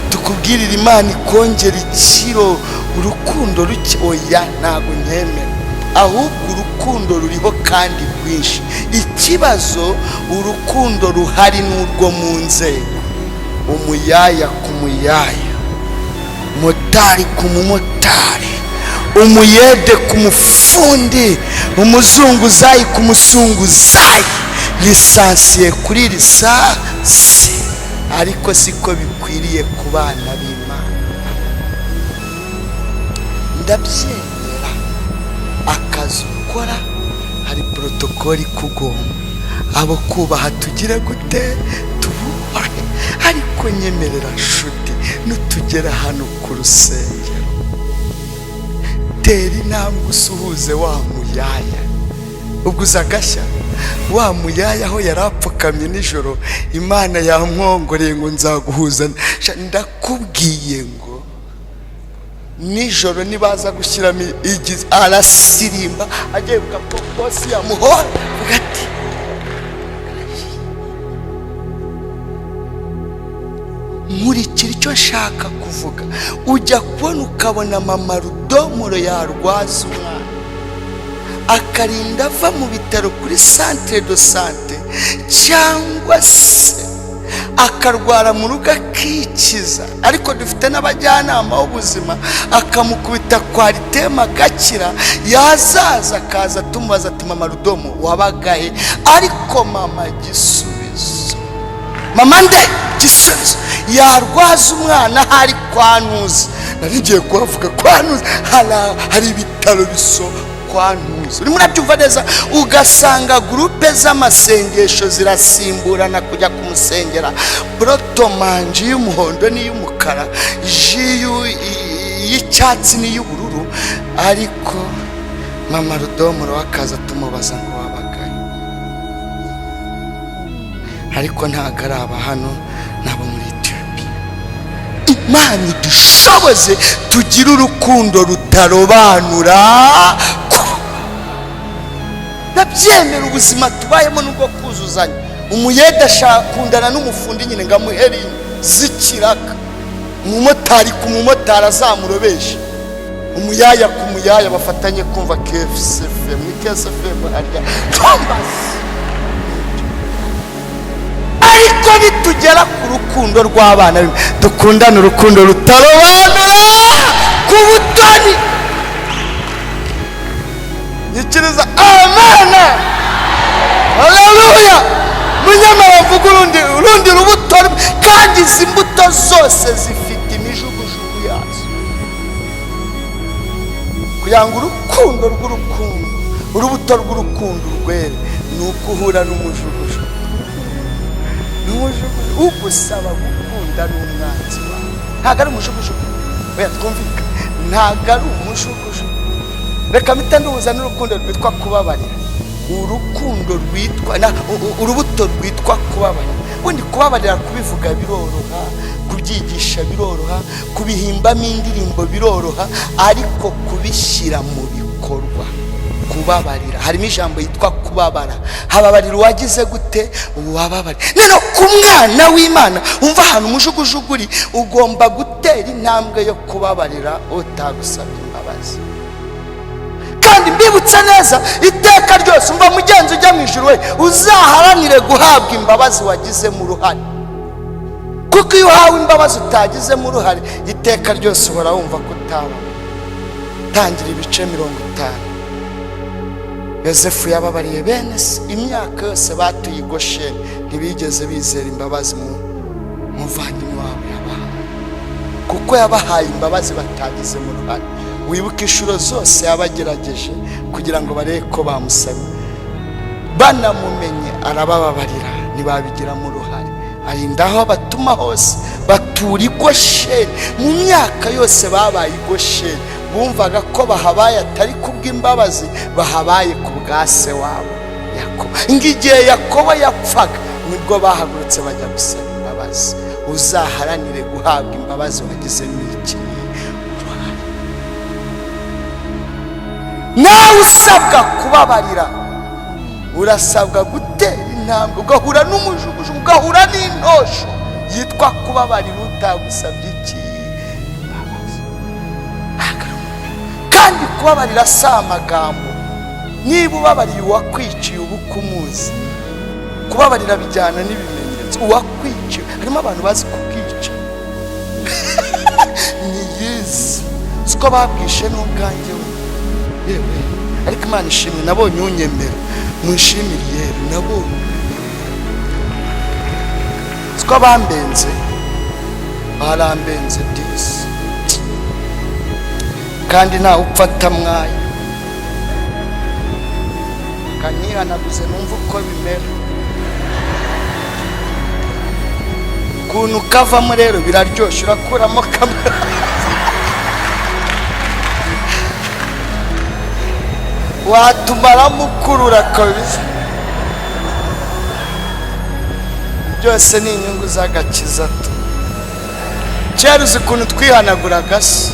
tukubwirire Imana ikongera ikiro. Urukundo ruke, oya, ntabwo nyemera. Ahubwo urukundo ruriho kandi rwinshi. Ikibazo, urukundo ruhari n'urwo mu nzego: umuyaya ku muyaya, motari ku mumotari, umuyede ku mufundi, umuzunguzayi ku muzunguzayi, lisansiye kuri lisansi. Ariko siko bikwiriye ku bana b'Imana. Ndabyemera, akazi ukora hari protocole ikugomba, abo kubaha tugire gute? Tububahe. Ariko nyemerera nshuti, nutugera hano ku rusengero, tera intambwe usuhuze wa muyaya. Ubwo uza agashya wa muyaya aho yari apfukamye nijoro, Imana yamwongoreye ngo "Nzaguhuza." Ndakubwiye ngo nijoro nibaza gushyiramo igize, arasirimba agiye ko bosi yamuhora, avuga ati: "Nkurikira icyo nshaka kuvuga." Ujya kubona ukabona mama rudomoro yarwaza umwana, akarinda ava mu bitaro kuri centre de santé, cyangwa se akarwara mu rugo akikiza, ariko dufite n'abajyanama b'ubuzima, akamukubita Coartem agakira, yazaza akaza tumubaza ati: "Mama Rudomo, wabagahe?" Ariko mama Gisubizo, mama nde Gisubizo, yarwaza umwana hari kwa Ntuzi, nari ngiye kuhavuga, kwa Ntuzi hari ibitaro biso kwa Ntuzi, urimo urabyumva neza? Ugasanga groupe z'amasengesho zirasimburana kujya kumusengera, porotomanji y'umuhondo n'iy'umukara, ji y'icyatsi n'iy'ubururu. Ariko mama Rudomoro akaza tumubaza ngo "Wabagaye?" Ariko ntabwo ari aba hano, ni abo muri Etiyopiya. Imana idushoboze tugire urukundo rutarobanura. Ndabyemera, ubuzima tubayemo nubwo kuzuzanya. Umuyede ashakundana n'umufundi nyine ngo amuhere z'ikiraka, umumotari ku mumotari azamurobesha. Umuyaya ku muyaya bafatanye kumva KSFM, ni KSFM harya Thomas. Ariko nitugera ku rukundo rw'abana, dukundana urukundo rutarobanura ku butoni. Nyikiriza amen, haleluya. Munyamara mvuga urundi rubuto, kandi izi mbuto zose zifite imijugujugu yazo, kugira ngo urukundo rw'urukundo, urubuto rw'urukundo rwere, ni uko uhura n'umujugujugu. N'umujugujugu ugusaba gukunda n'umwanzi wawe. Ntabwo ari umujugujugu, oya twumvikane, ntabwo ari umujugujugu. Reka mpita nduhuza n'urukundo rwitwa kubabarira. Urukundo rwitwa urubuto rwitwa kubabarira. Ubundi kubabarira kubivuga biroroha, kubyigisha biroroha, kubihimbamo indirimbo biroroha, ariko kubishyira mu bikorwa, kubabarira harimo ijambo yitwa kubabara. Hababarira uwagize gute? Uwababarira. Noneho ku mwana w'Imana, umva ahantu umujugujugu uri, ugomba gutera intambwe yo kubabarira utagusabye imbabazi. Kandi mbibutse neza iteka ryose, umva mugenzi ujya mu ijuru we, uzaharanire guhabwa imbabazi wagizemo uruhare, kuko iyo uhawe imbabazi utagizemo uruhare, iteka ryose uhora wumva ko utababaye. Tangira ibice 50. Yosefu yababariye bene se imyaka yose batuye i Gosheni, ntibigeze bizera imbabazi mu muvandimwe wabo yabahaye, kuko yabahaye imbabazi batagizemo uruhare. Wibuke inshuro zose yabagerageje kugira ngo barebe ko bamusabye, banamumenye arabababarira, ntibabigiramo uruhare. Arinda aho abatuma hose batura i Gosheni. Mu myaka yose babaye i Gosheni, bumvaga ko bahabaye atari kubw'imbabazi, bahabaye ku bwa se wabo Yakobo. Ngo igihe Yakobo yapfaga nibwo bahagurutse bajya gusaba imbabazi. Uzaharanire guhabwa imbabazi wagizemo iki uruhare. Nawe usabwa kubabarira, urasabwa gutera intambwe, ugahura n'umujugujugu, ugahura n'intosho yitwa kubabarira utagusabye iki imbabazi. Kandi kubabarira si amagambo. Niba ubabariye uwakwiciye uba ukumuzi. Kubabarira bijyana n'ibimenyetso. Uwakwiciye, harimo abantu bazi kubwica, niyizi siko babwishe n'ubwanjye we yewe. Ariko Imana ishimwe, nabonye unyemera, munshimire yewe, nabonye siko bambenze, barambenze disi, kandi ntawe upfa atamwaye. Kanihanaguze numva uko bimera, ukuntu kavamo rero biraryoshye, urakuramo kamwe watumaramo ukurura kabisa. Byose ni inyungu z'agakiza tu. Kera uzi ukuntu twihanaguraga se?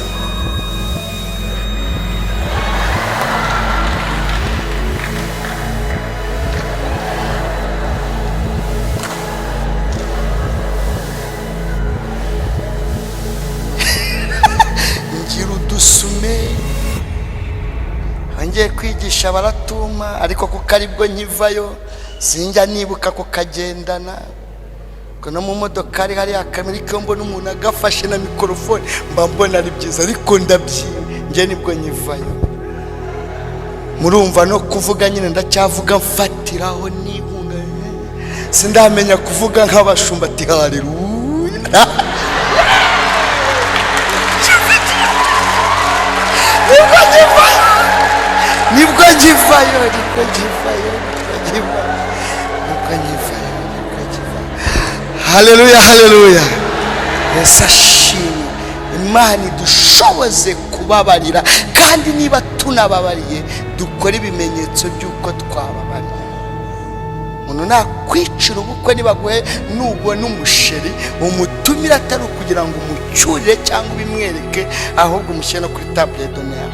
Ngira udusume ngiye kwigisha baratuma, ariko kuko aribwo nkivayo sinjya nibuka kukagendana. Ko no mu modoka hari hariya kamera, iyo mbona umuntu agafashe na mikorofone mba mbona ari byiza, ariko ndabyiwe njye nibwo nkivayo. Murumva no kuvuga nyine ndacyavuga mfatiraho nihunga, sindamenya kuvuga nk'abashumba ati haleluya. Nibwo nkivayo, nibwo nkivayo, nibwo nkivayo, nibwo nkivayo, nibwo nkivayo. Haleluya, haleluya. Yesu ashimwe. Imana idushoboze kubabarira, kandi niba tunababariye dukore ibimenyetso by'uko twababariye. Umuntu nakwicira ubukwe, nibaguhe nubona umusheri umutumire, atari ukugira ngo umucyurire cyangwa ubimwereke, ahubwo umushyire no kuri table d'honneur.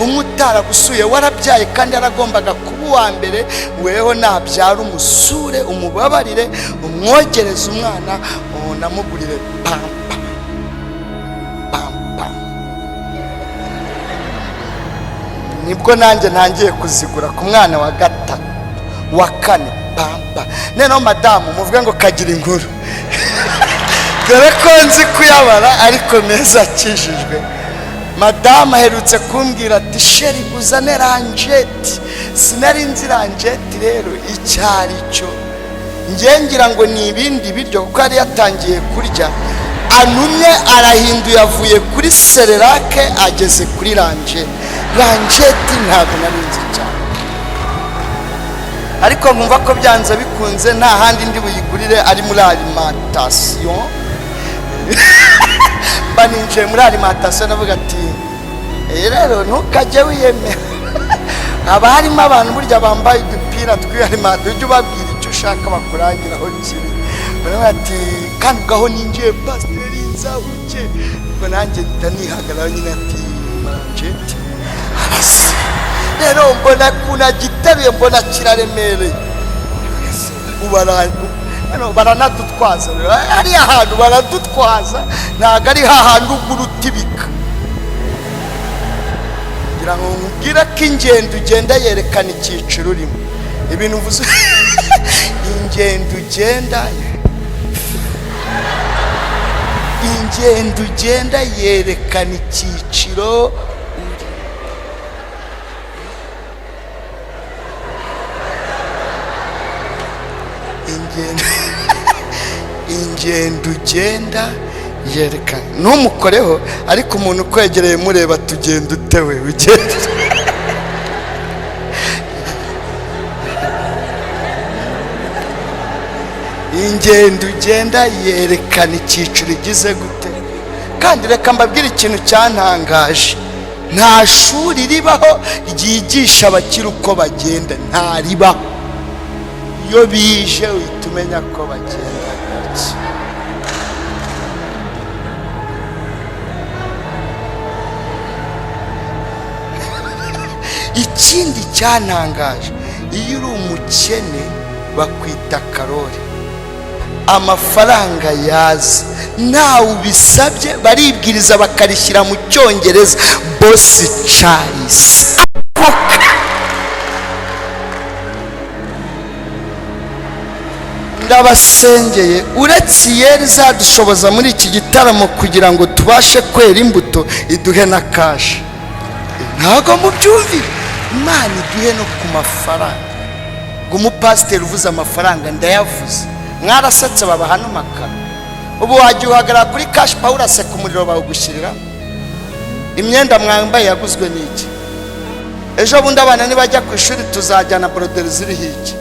Umwe utaragusuye warabyaye kandi yaragombaga kuba uwa mbere, weho nabyara umusure, umubabarire, umwogereze umwana, unamugurire pampa pampa. Nibwo nanjye ntangiye kuzigura ku mwana wa gatatu, wa kane, pampa. Noneho madamu muvuge ngo kagira inkuru, dore ko nzi kuyabara ariko meza akijijwe. Madamu aherutse kumbwira ati: "Chéri, uzane lingette." Sinari nzi lingette rero icyo ari cyo. Njye ngira ngo ni ibindi biryo, kuko yari yatangiye kurya anumye. Arahinduye, avuye kuri Cerelac ageze kuri lingette. Lingette ntabwo nari nzi cyane, ariko nkumva ko byanze bikunze nta handi ndi buyigurire ari muri alimentation. Mba ninjiye muri alimentation, ndavuga ati: "Rero ntukajye wiyemera, haba harimo abantu burya bambaye udupira tw'alimentation, ujye ubabwira icyo ushaka bakurangira aho kiri." Baravuga ati, kandi ubwo aho ninjiye, pasiteri nzabuke, ubwo nanjye ndanihagarara nyine, ati: "Lingette." Arasa rero, mbona ukuntu agiteruye, mbona kiraremereye. Baranadutwaza rero hariya hantu, baradutwaza, ntabwo ari hahandi ugura utibika. Kugira ngo nkubwire ko ingendo ugenda yerekana icyiciro urimo. Ibintu uvuze, ingendo ugenda, ingendo ugenda yerekana icyiciro uri. Ingendo ugenda yerekana. Ntumukoreho, ariko umuntu ukwegereye mureba, tugenda utewe ugenda. Ingendo ugenda yerekana icyiciro ugize gute. Kandi reka mbabwire ikintu cyantangaje: nta shuri ribaho ryigisha abakiri uko bagenda, nta ribaho. Iyo bije uhita umenya ko bagenda gake. Ikindi cyantangaje, iyo uri umukene bakwita karori. Amafaranga yaza ntawe ubisabye, baribwiriza bakarishyira mu Cyongereza, boss Charles. Ndabasengeye, uretse iyeri izadushoboza muri iki gitaramo kugira ngo tubashe kwera imbuto, iduhe na cash. Ntabwo mubyumvire. Imana iduhe no ku mafaranga. Ngo umupasiteri uvuze amafaranga, ndayavuze, mwarasetse babaha n'amakaro. Ubu wajya uhagarara kuri cash power, uraseka, umuriro bawugushyirira. Imyenda mwambaye yaguzwe n'iki? Ejo bundi abana nibajya ku ishuri tuzajyana boroderi ziriho iki?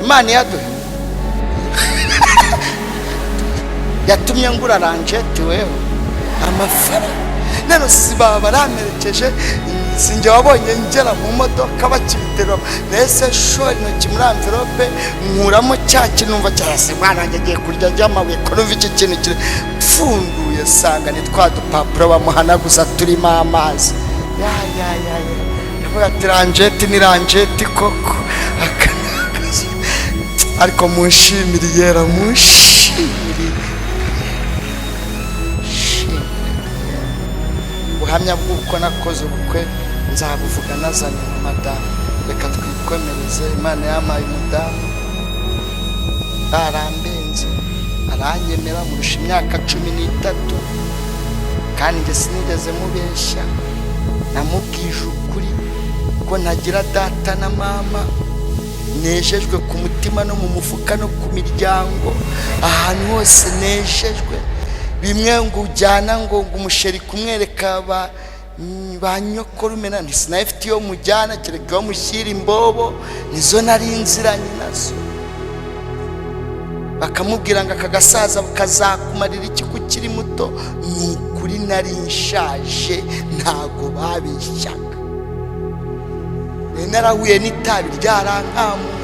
Imana iyaduhe yatumye ngura lingette weho amafaranga. None si baba baramperekeje? Sinjye wabonye ngera mu modoka bakibiterura, nese shora intoki muri enveloppe, nkuramo cya kintu, numva cyarase. Mwana wanjye agiye kurya ry'amabuye ko numva iki kintu kiri pfunduye, sanga ni twa dupapuro bamuhanaguza turimo amazi. Ya ya ya ya, ndavuga ati: "Lingette ni lingette koko." Ariko munshimire yera, munshimire. Ubuhamya bw'uko nakoze ubukwe nzabuvuga nazanye na madamu. Reka twikomereze. Imana yampaye umudamu, barambenze aranyemera, murusha imyaka 13, kandi njye sinigeze mubeshya. Namubwije ukuri ko ntagira data na mama, nejejwe ku mutima no mu mufuka no ku miryango, ahantu hose nejejwe. Bimwe ngo ujyana ngo umuchéri kumwereka ba nyokorumena, ntisinayifite iyo mujyana kereka iyo mushyira imbobo, nizo nari nziranye nazo. Bakamubwira ngo aka gasaza kazakumarira iki ko ukiri muto? Ni ukuri nari nshaje, ntago babeshyaga. Nari narahuye n'itabi ryarankamuye,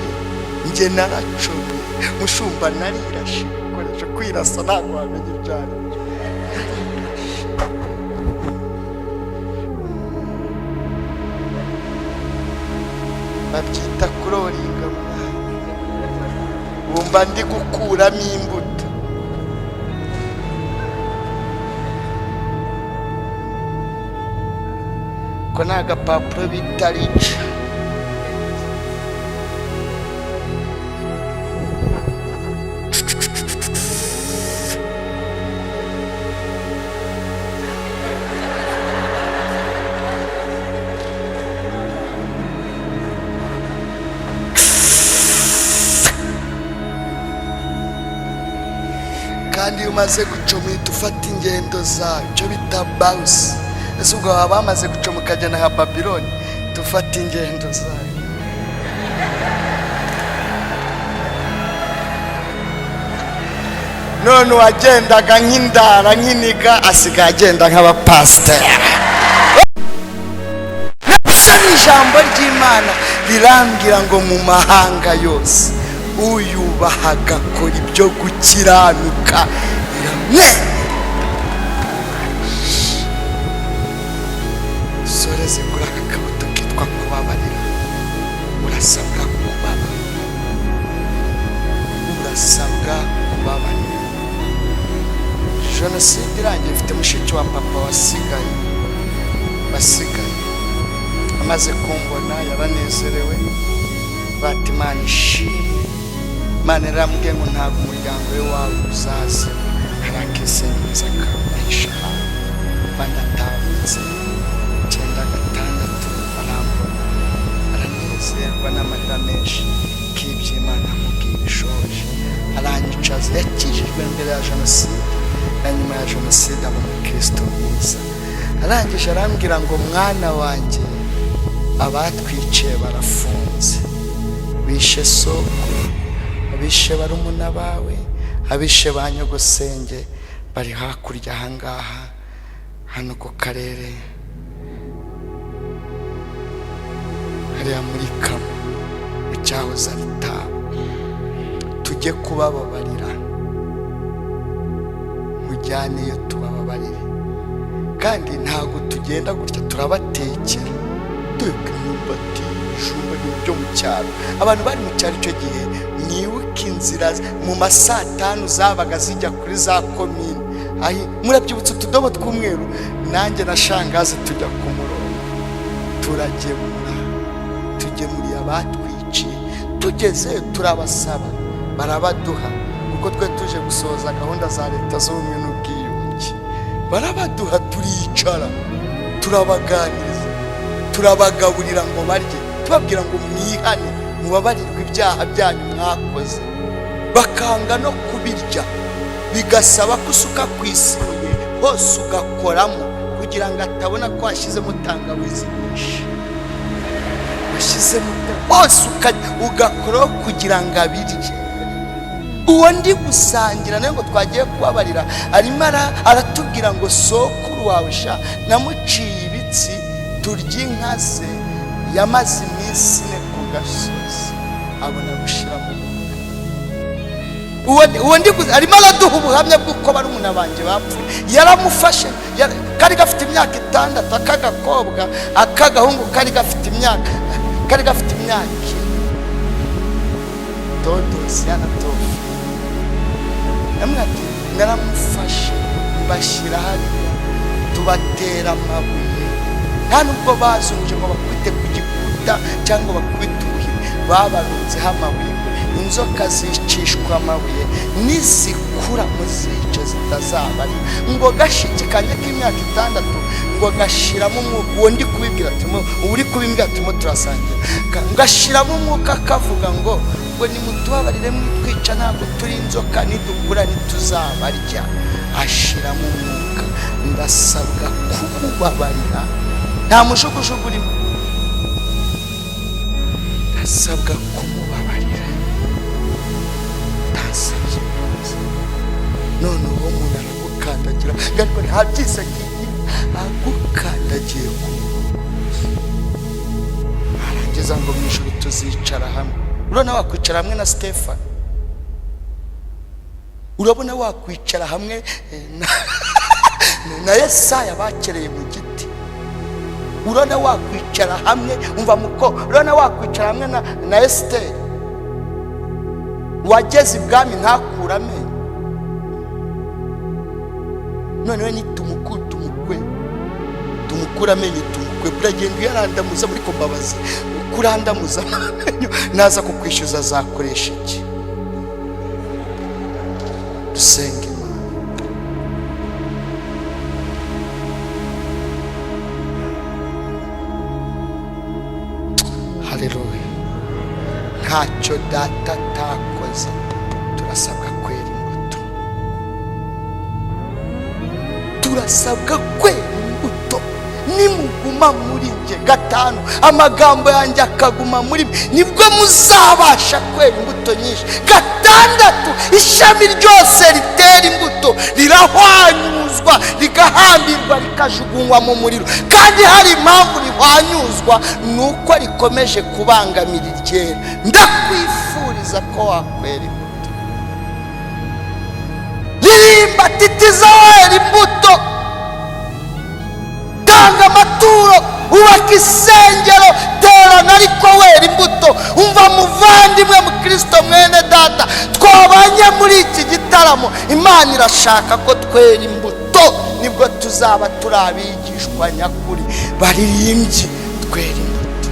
njye naracoye mushumba, narirashe ibikoresho. Kwirasa ntabwo wamenya ibyo ari byo. Narirashe. Babyita kuroringa mwana. Wumva ndi gukuramo imbuto. Ko Ako ni agapapuro bita rica. Kandi iyo umaze gucoma uhita ufata ingendo zawe, icyo bita bawusi. Ese ubwo baba bamaze gucoma ukagenda nka Babiloni? Dufata ingendo zawe. None uwagendaga nk'indara, nk'iniga, asigaye agenda nk'abapasiteri. Gusa ni ijambo ry'Imana rirambwira ngo mu mahanga yose uyubaha agakora ibyo gukiranuka iramwe. Soreze kuri aka kabuto kitwa kubabarira. Urasabwa kubabarira, urasabwa kubabarira. Jenoside irangiye, mfite mushiki wa papa wasigaye. Amaze kumbona yaranezerewe, bati: "Imana ishimwe." Imana yarambwiye ngo ntabwo umuryango we wawe uzazima. Hari akisengereza kabahisha ahantu banatahutse 96, arambona aranezerwa n'amarira menshi k'iby'Imana amubwiye ibishoje. Aranyicaza. Yakijijwe mbere ya jenoside na nyuma ya jenoside, aba umukristo mwiza. Arangije arambwira ngo: "Mwana wanjye, abatwiciye barafunze. Bishe soko, abishe barumuna bawe, abishe ba nyogosenge bari hakurya ahangaha hano ku karere, hariya muri Kamo mu cyahoze ari Taba. Tujye kubababarira, mujyaneyo tubababarire. Kandi ntabwo tugenda gutya, turabatekera, teka imyumbati, ibijumba, ibintu byo mu cyaro." Abantu bari mu cyaro icyo gihe mwibuke inzira mu ma saa tanu zabaga zijya kuri za komine. Murabyibutse, utudobo tw'umweru. Nanjye na shangazi tujya ku murongo, turagemura, tugemuriye abatwiciye. Tugeze turabasaba, barabaduha, kuko twe tuje gusohoza gahunda za leta z'ubumwe n'ubwiyunge. Barabaduha, turicara, turabaganiriza, turabagaburira ngo barye, tubabwira ngo mwihane, mubabarirwe ibyaha byanyu mwakoze. Bakanga no kubirya, bigasaba ko usuka ku isiniye hose ugakoramo kugira ngo atabona ko washyizemo tangawizi nyinshi. Washyizemo hose ugakoraho kugira ngo abirye. Uwo ndi gusangira nawe ngo twagiye kubabarira, arimo aratubwira ngo: "Sokuru wawe sha namuciye ibitsi, turya inka ze, yamaze iminsi 4 ku gasozi abona gushyira mu mwuka." Uwo ndi arimo araduha ubuhamya bw'uko barumuna banjye bapfuye. Yaramufashe, kari gafite imyaka 6 ak'agakobwa, ak'agahungu kari gafite imyaka 4, Todosiya na Tofi. Yamwe ati: "Naramufashe, mbashyira hariya, tubatera amabuye. Nta nubwo bazunguje ngo bakubite ku gikuta cyangwa bakubite ubuhiri, babarunzeho amabuye. Inzoka zicishwa amabuye, nizikura muzice zitazabarya." Ngo gashiki kanjye k'imyaka 6 ngo gashiramo umwuka. Uwo ndi kubibwira turimo, uwo uri kubimbwira turimo turasangira, gashiramo umwuka kavuga ngo nimutubabarire mwitwica, ntabwo turi inzoka, nidukura ntituzabarya. Ashiramo umwuka. Ndasabwa kumubabarira, nta mujugujugu urimo. Ndasabwa kumubabarira, ntasabye imbabazi. None uwo muntu aragukandagira, ariko nta byiza agiye agukandagiye ku murongo, arangiza ngo mu ijoro tuzicara hamwe. Urabona wakwicara hamwe na Stefani? Urabona wakwicara hamwe na Yesaya bakereye mu giti? Urabona wakwicara hamwe, umva muko, urabona wakwicara hamwe na Esiteri wageze ibwami ntakure amenyo? Noneho nitumukwe Tumukure amenyo, tumukure. Uragenda uyarandamuza muri mbabazi, kurandamuza amenyo, naza kukwishyuza azakoresha iki? Dusenga Imana. Haleluya. Ntacyo data atakoze, turasabwa kwera imbuto, turasabwa kwera imbuto. Nimuguma muri njye, 5, amagambo yanjye akaguma muri mwe, nibwo muzabasha kwera imbuto nyinshi. 6, ishami ryose ritera imbuto rirahwanyuzwa, rigahambirwa, rikajugunywa mu muriro. Kandi hari impamvu rihwanyuzwa, ni uko rikomeje kubangamira iryera. Ndakwifuriza ko wakwera imbuto. Ririmba, titiza, wera imbuto, tanga amaturo, ubaka isengero, terana, ariko wera imbuto. Umva muvandimwe mukristo mwene data twabanye muri iki gitaramo, Imana irashaka ko twera imbuto, nibwo tuzaba turi abigishwa nyakuri. Baririmbyi, twera imbuto.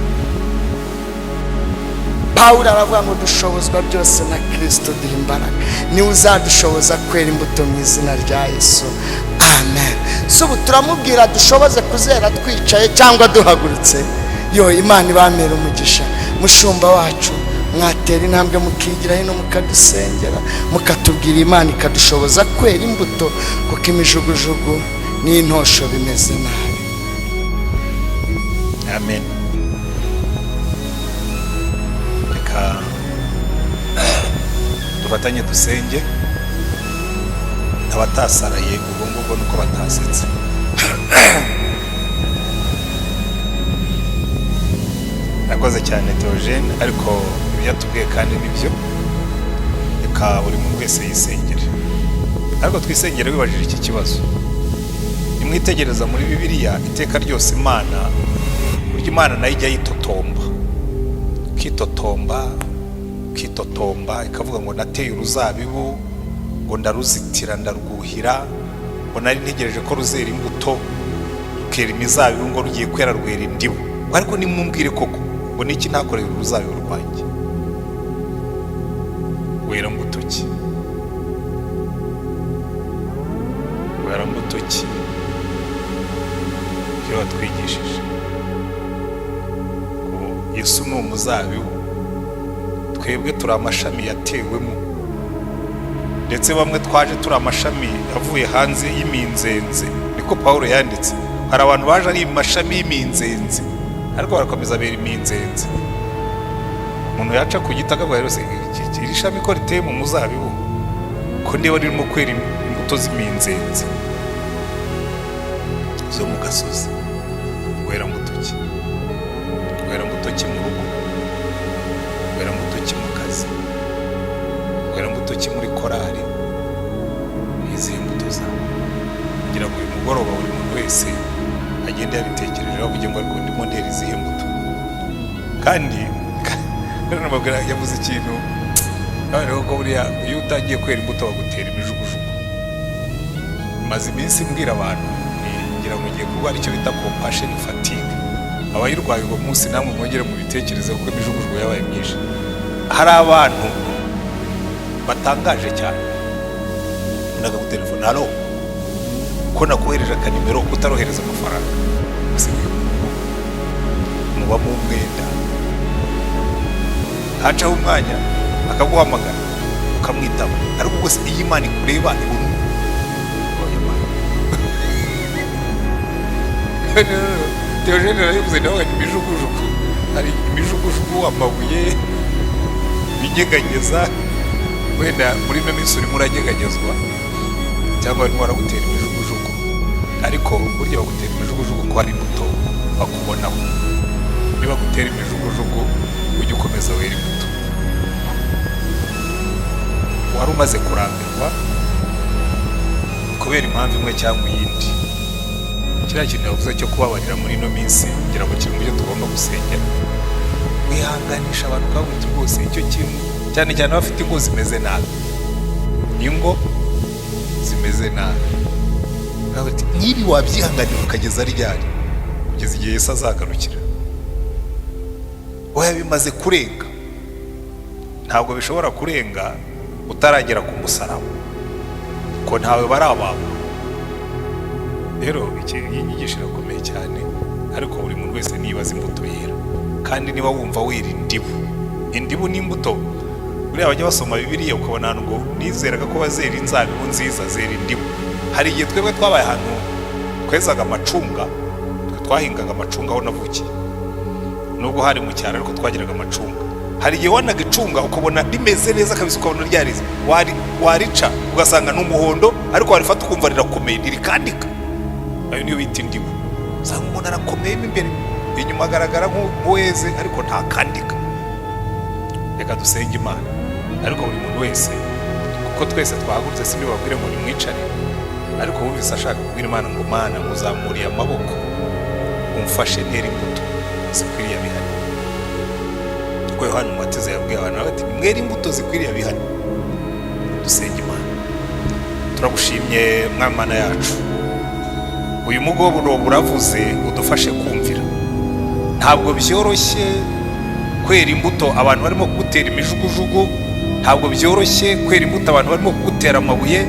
Pawulo aravuga ngo dushobozwa byose na Kristo duha imbaraga. Niwe uzadushoboza kwera imbuto mu izina rya Yesu, amen. Si ubu turamubwira dushoboze kuzera twicaye cyangwa duhagurutse. Yo Imana ibamera umugisha. Mushumba wacu, mwatera intambwe mukigira hino, mukadusengera, mukatubwira Imana ikadushoboza kwera imbuto, kuko imijugujugu n'intosho bimeze nabi. Amen. Reka dufatanye dusenge. Abatasaraye ubwo ngubwo nuko batasetse. Nakoze cyane Theogene, ariko ibyo yatubwiye kandi nibyo. Reka buri muntu wese yisengere, ariko twisengere wibajije iki kibazo. Nimwitegereza muri Bibiliya, iteka ryose Imana, burya Imana nayo ijya yitotomba, kitotomba, kitotomba, ikavuga ngo nateye uruzabibu, ngo ndaruzitira, ndarwuhira, ngo nari ntegereje ko ruzera imbuto, rukera imizabibu, ngo rugiye kwera rwera indibu. Ariko nimumbwire koko ngo niki ntakorera uruzabibu rwanjye? Wera mbuto ki? Wera mbuto ki? Ibyo watwigishije ngo Yesu ni umuzabibu, twebwe turi amashami yatewemo, ndetse bamwe twaje turi amashami avuye hanze y'iminzenze, niko Pawulo yanditse. Hari abantu baje ari amashami y'iminzenze, ariko barakomeza bera iminzenze. Umuntu yaca ku giti akavuga rwose, iri shami ko riteye mu muzabibu, ko ndeba ririmo kwera imbuto z'iminzenze zo mu gasozi. Wera mbuto ki? Wera mbuto ki mu rugo? Wera mbuto ki mu kazi? Wera mbuto ki muri korari? Ni izihe mbuto zawe? Kugira ngo uyu mugoroba buri muntu wese agende yabitekerejeho, avuge ngo ariko ndimo ndera izihe mbuto? Kandi yavuze ikintu noneho ko buriya iyo utangiye kwera imbuto bagutera imijugujugu. Maze iminsi mbwira abantu, ngira ngo ngiye kurwara icyo bita compassion fatigue. Abayirwaye uwo munsi namwe mwongere mu bitekerezo, kuko imijugujugu yabaye myinshi. Hari abantu batangaje cyane, ndakagutelefona, allo, ko nakohereje akanimero kutarohereza amafaranga, mubamo umwenda. Hacaho umwanya akaguhamagara ukamwitaba, ariko ubwo se iyo Imana ikureba ibona? Oya Mana. Theogene yarabivuze nawe, imijugujugu, hari imijugujugu, amabuye binyeganyeza. Wenda muri ino minsi urimo uranyeganyezwa cyangwa barimo baragutera imijugujugu, ariko burya bagutera imijugujugu ko hari imbuto bakubonaho. Niba bagutera imijugujugu, ujye ukomeza wera imbuto. Wari umaze kurambirwa kubera impamvu imwe cyangwa iyindi, kiriya kintu yavuze cyo kubabarira muri ino minsi, ngira ngo kiri mu byo tugomba gusengera. Wihanganisha abantu ukavuga uti rwose icyo kintu, cyane cyane abafite ingo zimeze nabi, ingo zimeze nabi, ukavuga uti nk'ibi wabyihanganira ukageza ryari? Kugeza igihe Yesu azagarukira. Oya, bimaze kurenga. Ntabwo bishobora kurenga utaragera ku musaraba, ko ntawe barabamba. Rero iyi nyigisho irakomeye cyane, ariko buri muntu wese nibaza imbuto yera. Kandi niba wumva wera indibu, indibu ni imbuto. Buriya bajya basoma Bibiliya ukabona ahantu ngo nizeraga ko bazera inzabibu nziza, zera indibu. Hari igihe twebwe twabaye ahantu twezaga amacunga. Twe twahingaga amacunga aho navukiye, nubwo hari mu cyaro, ariko twagiraga amacunga. Hari igihe wanaga icunga ukabona rimeze neza kabisa, ukabona ryarize. Warica ugasanga ni umuhondo, ariko warifata ukumva rirakomeye, ntirikandika. Ayo niyo bita indibu. Usanga umuntu arakomeyemo imbere, inyuma agaragara nk'uweze, ariko ntakandika. Reka dusenge Imana. Ariko buri muntu wese, kuko twese twahagurutse, sindibabwire ngo nimwicare, ariko wumvise ashaka kubwira Imana ngo: "Mana, nkuzamuriye amaboko, umfashe ntere imbuto zikwiriye abihane," kuko Yohana Umubatiza yabwiye abantu ati: "Mwere imbuto zikwiriye abihane." Dusenge Imana. Turagushimye, Mwami Mana yacu. Uyu mugoroba uravuze, udufashe kumvira. Ntabwo byoroshye kwera imbuto abantu barimo kugutera imijugujugu. Ntabwo byoroshye kwera imbuto abantu barimo kugutera amabuye.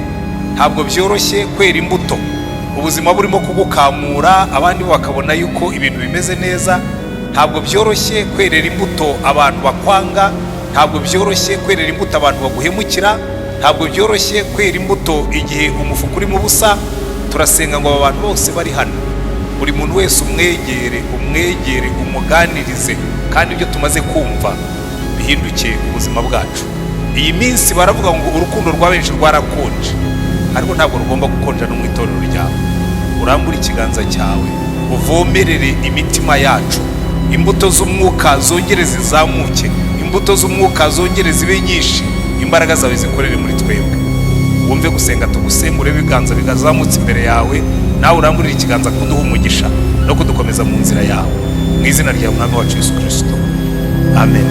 Ntabwo byoroshye kwera imbuto ubuzima burimo kugukamura, abandi bo bakabona yuko ibintu bimeze neza. Ntabwo byoroshye kwerera imbuto abantu bakwanga. Ntabwo byoroshye kwerera imbuto abantu baguhemukira. Ntabwo byoroshye kwera imbuto igihe umufuka urimo ubusa. Turasenga ngo aba bantu bose bari hano, buri muntu wese umwegere, umwegere, umuganirize, kandi ibyo tumaze kumva bihinduke ubuzima bwacu. Iyi minsi baravuga ngo urukundo rwa benshi rwarakonje, ariko ntabwo rugomba gukonja no mu itorero ryawe. Urambure ikiganza cyawe, uvomerere imitima yacu, imbuto z'umwuka zongere zizamuke, imbuto z'umwuka zongere zibe nyinshi, imbaraga zawe zikorere muri twebwe. Wumve gusenga tugusenga, urebe ibiganza bigazamutse imbere yawe, nawe uramburire ikiganza kuduha umugisha no kudukomeza mu nzira yawe. Mu izina rya Mwami wacu Yesu Kirisito, amen.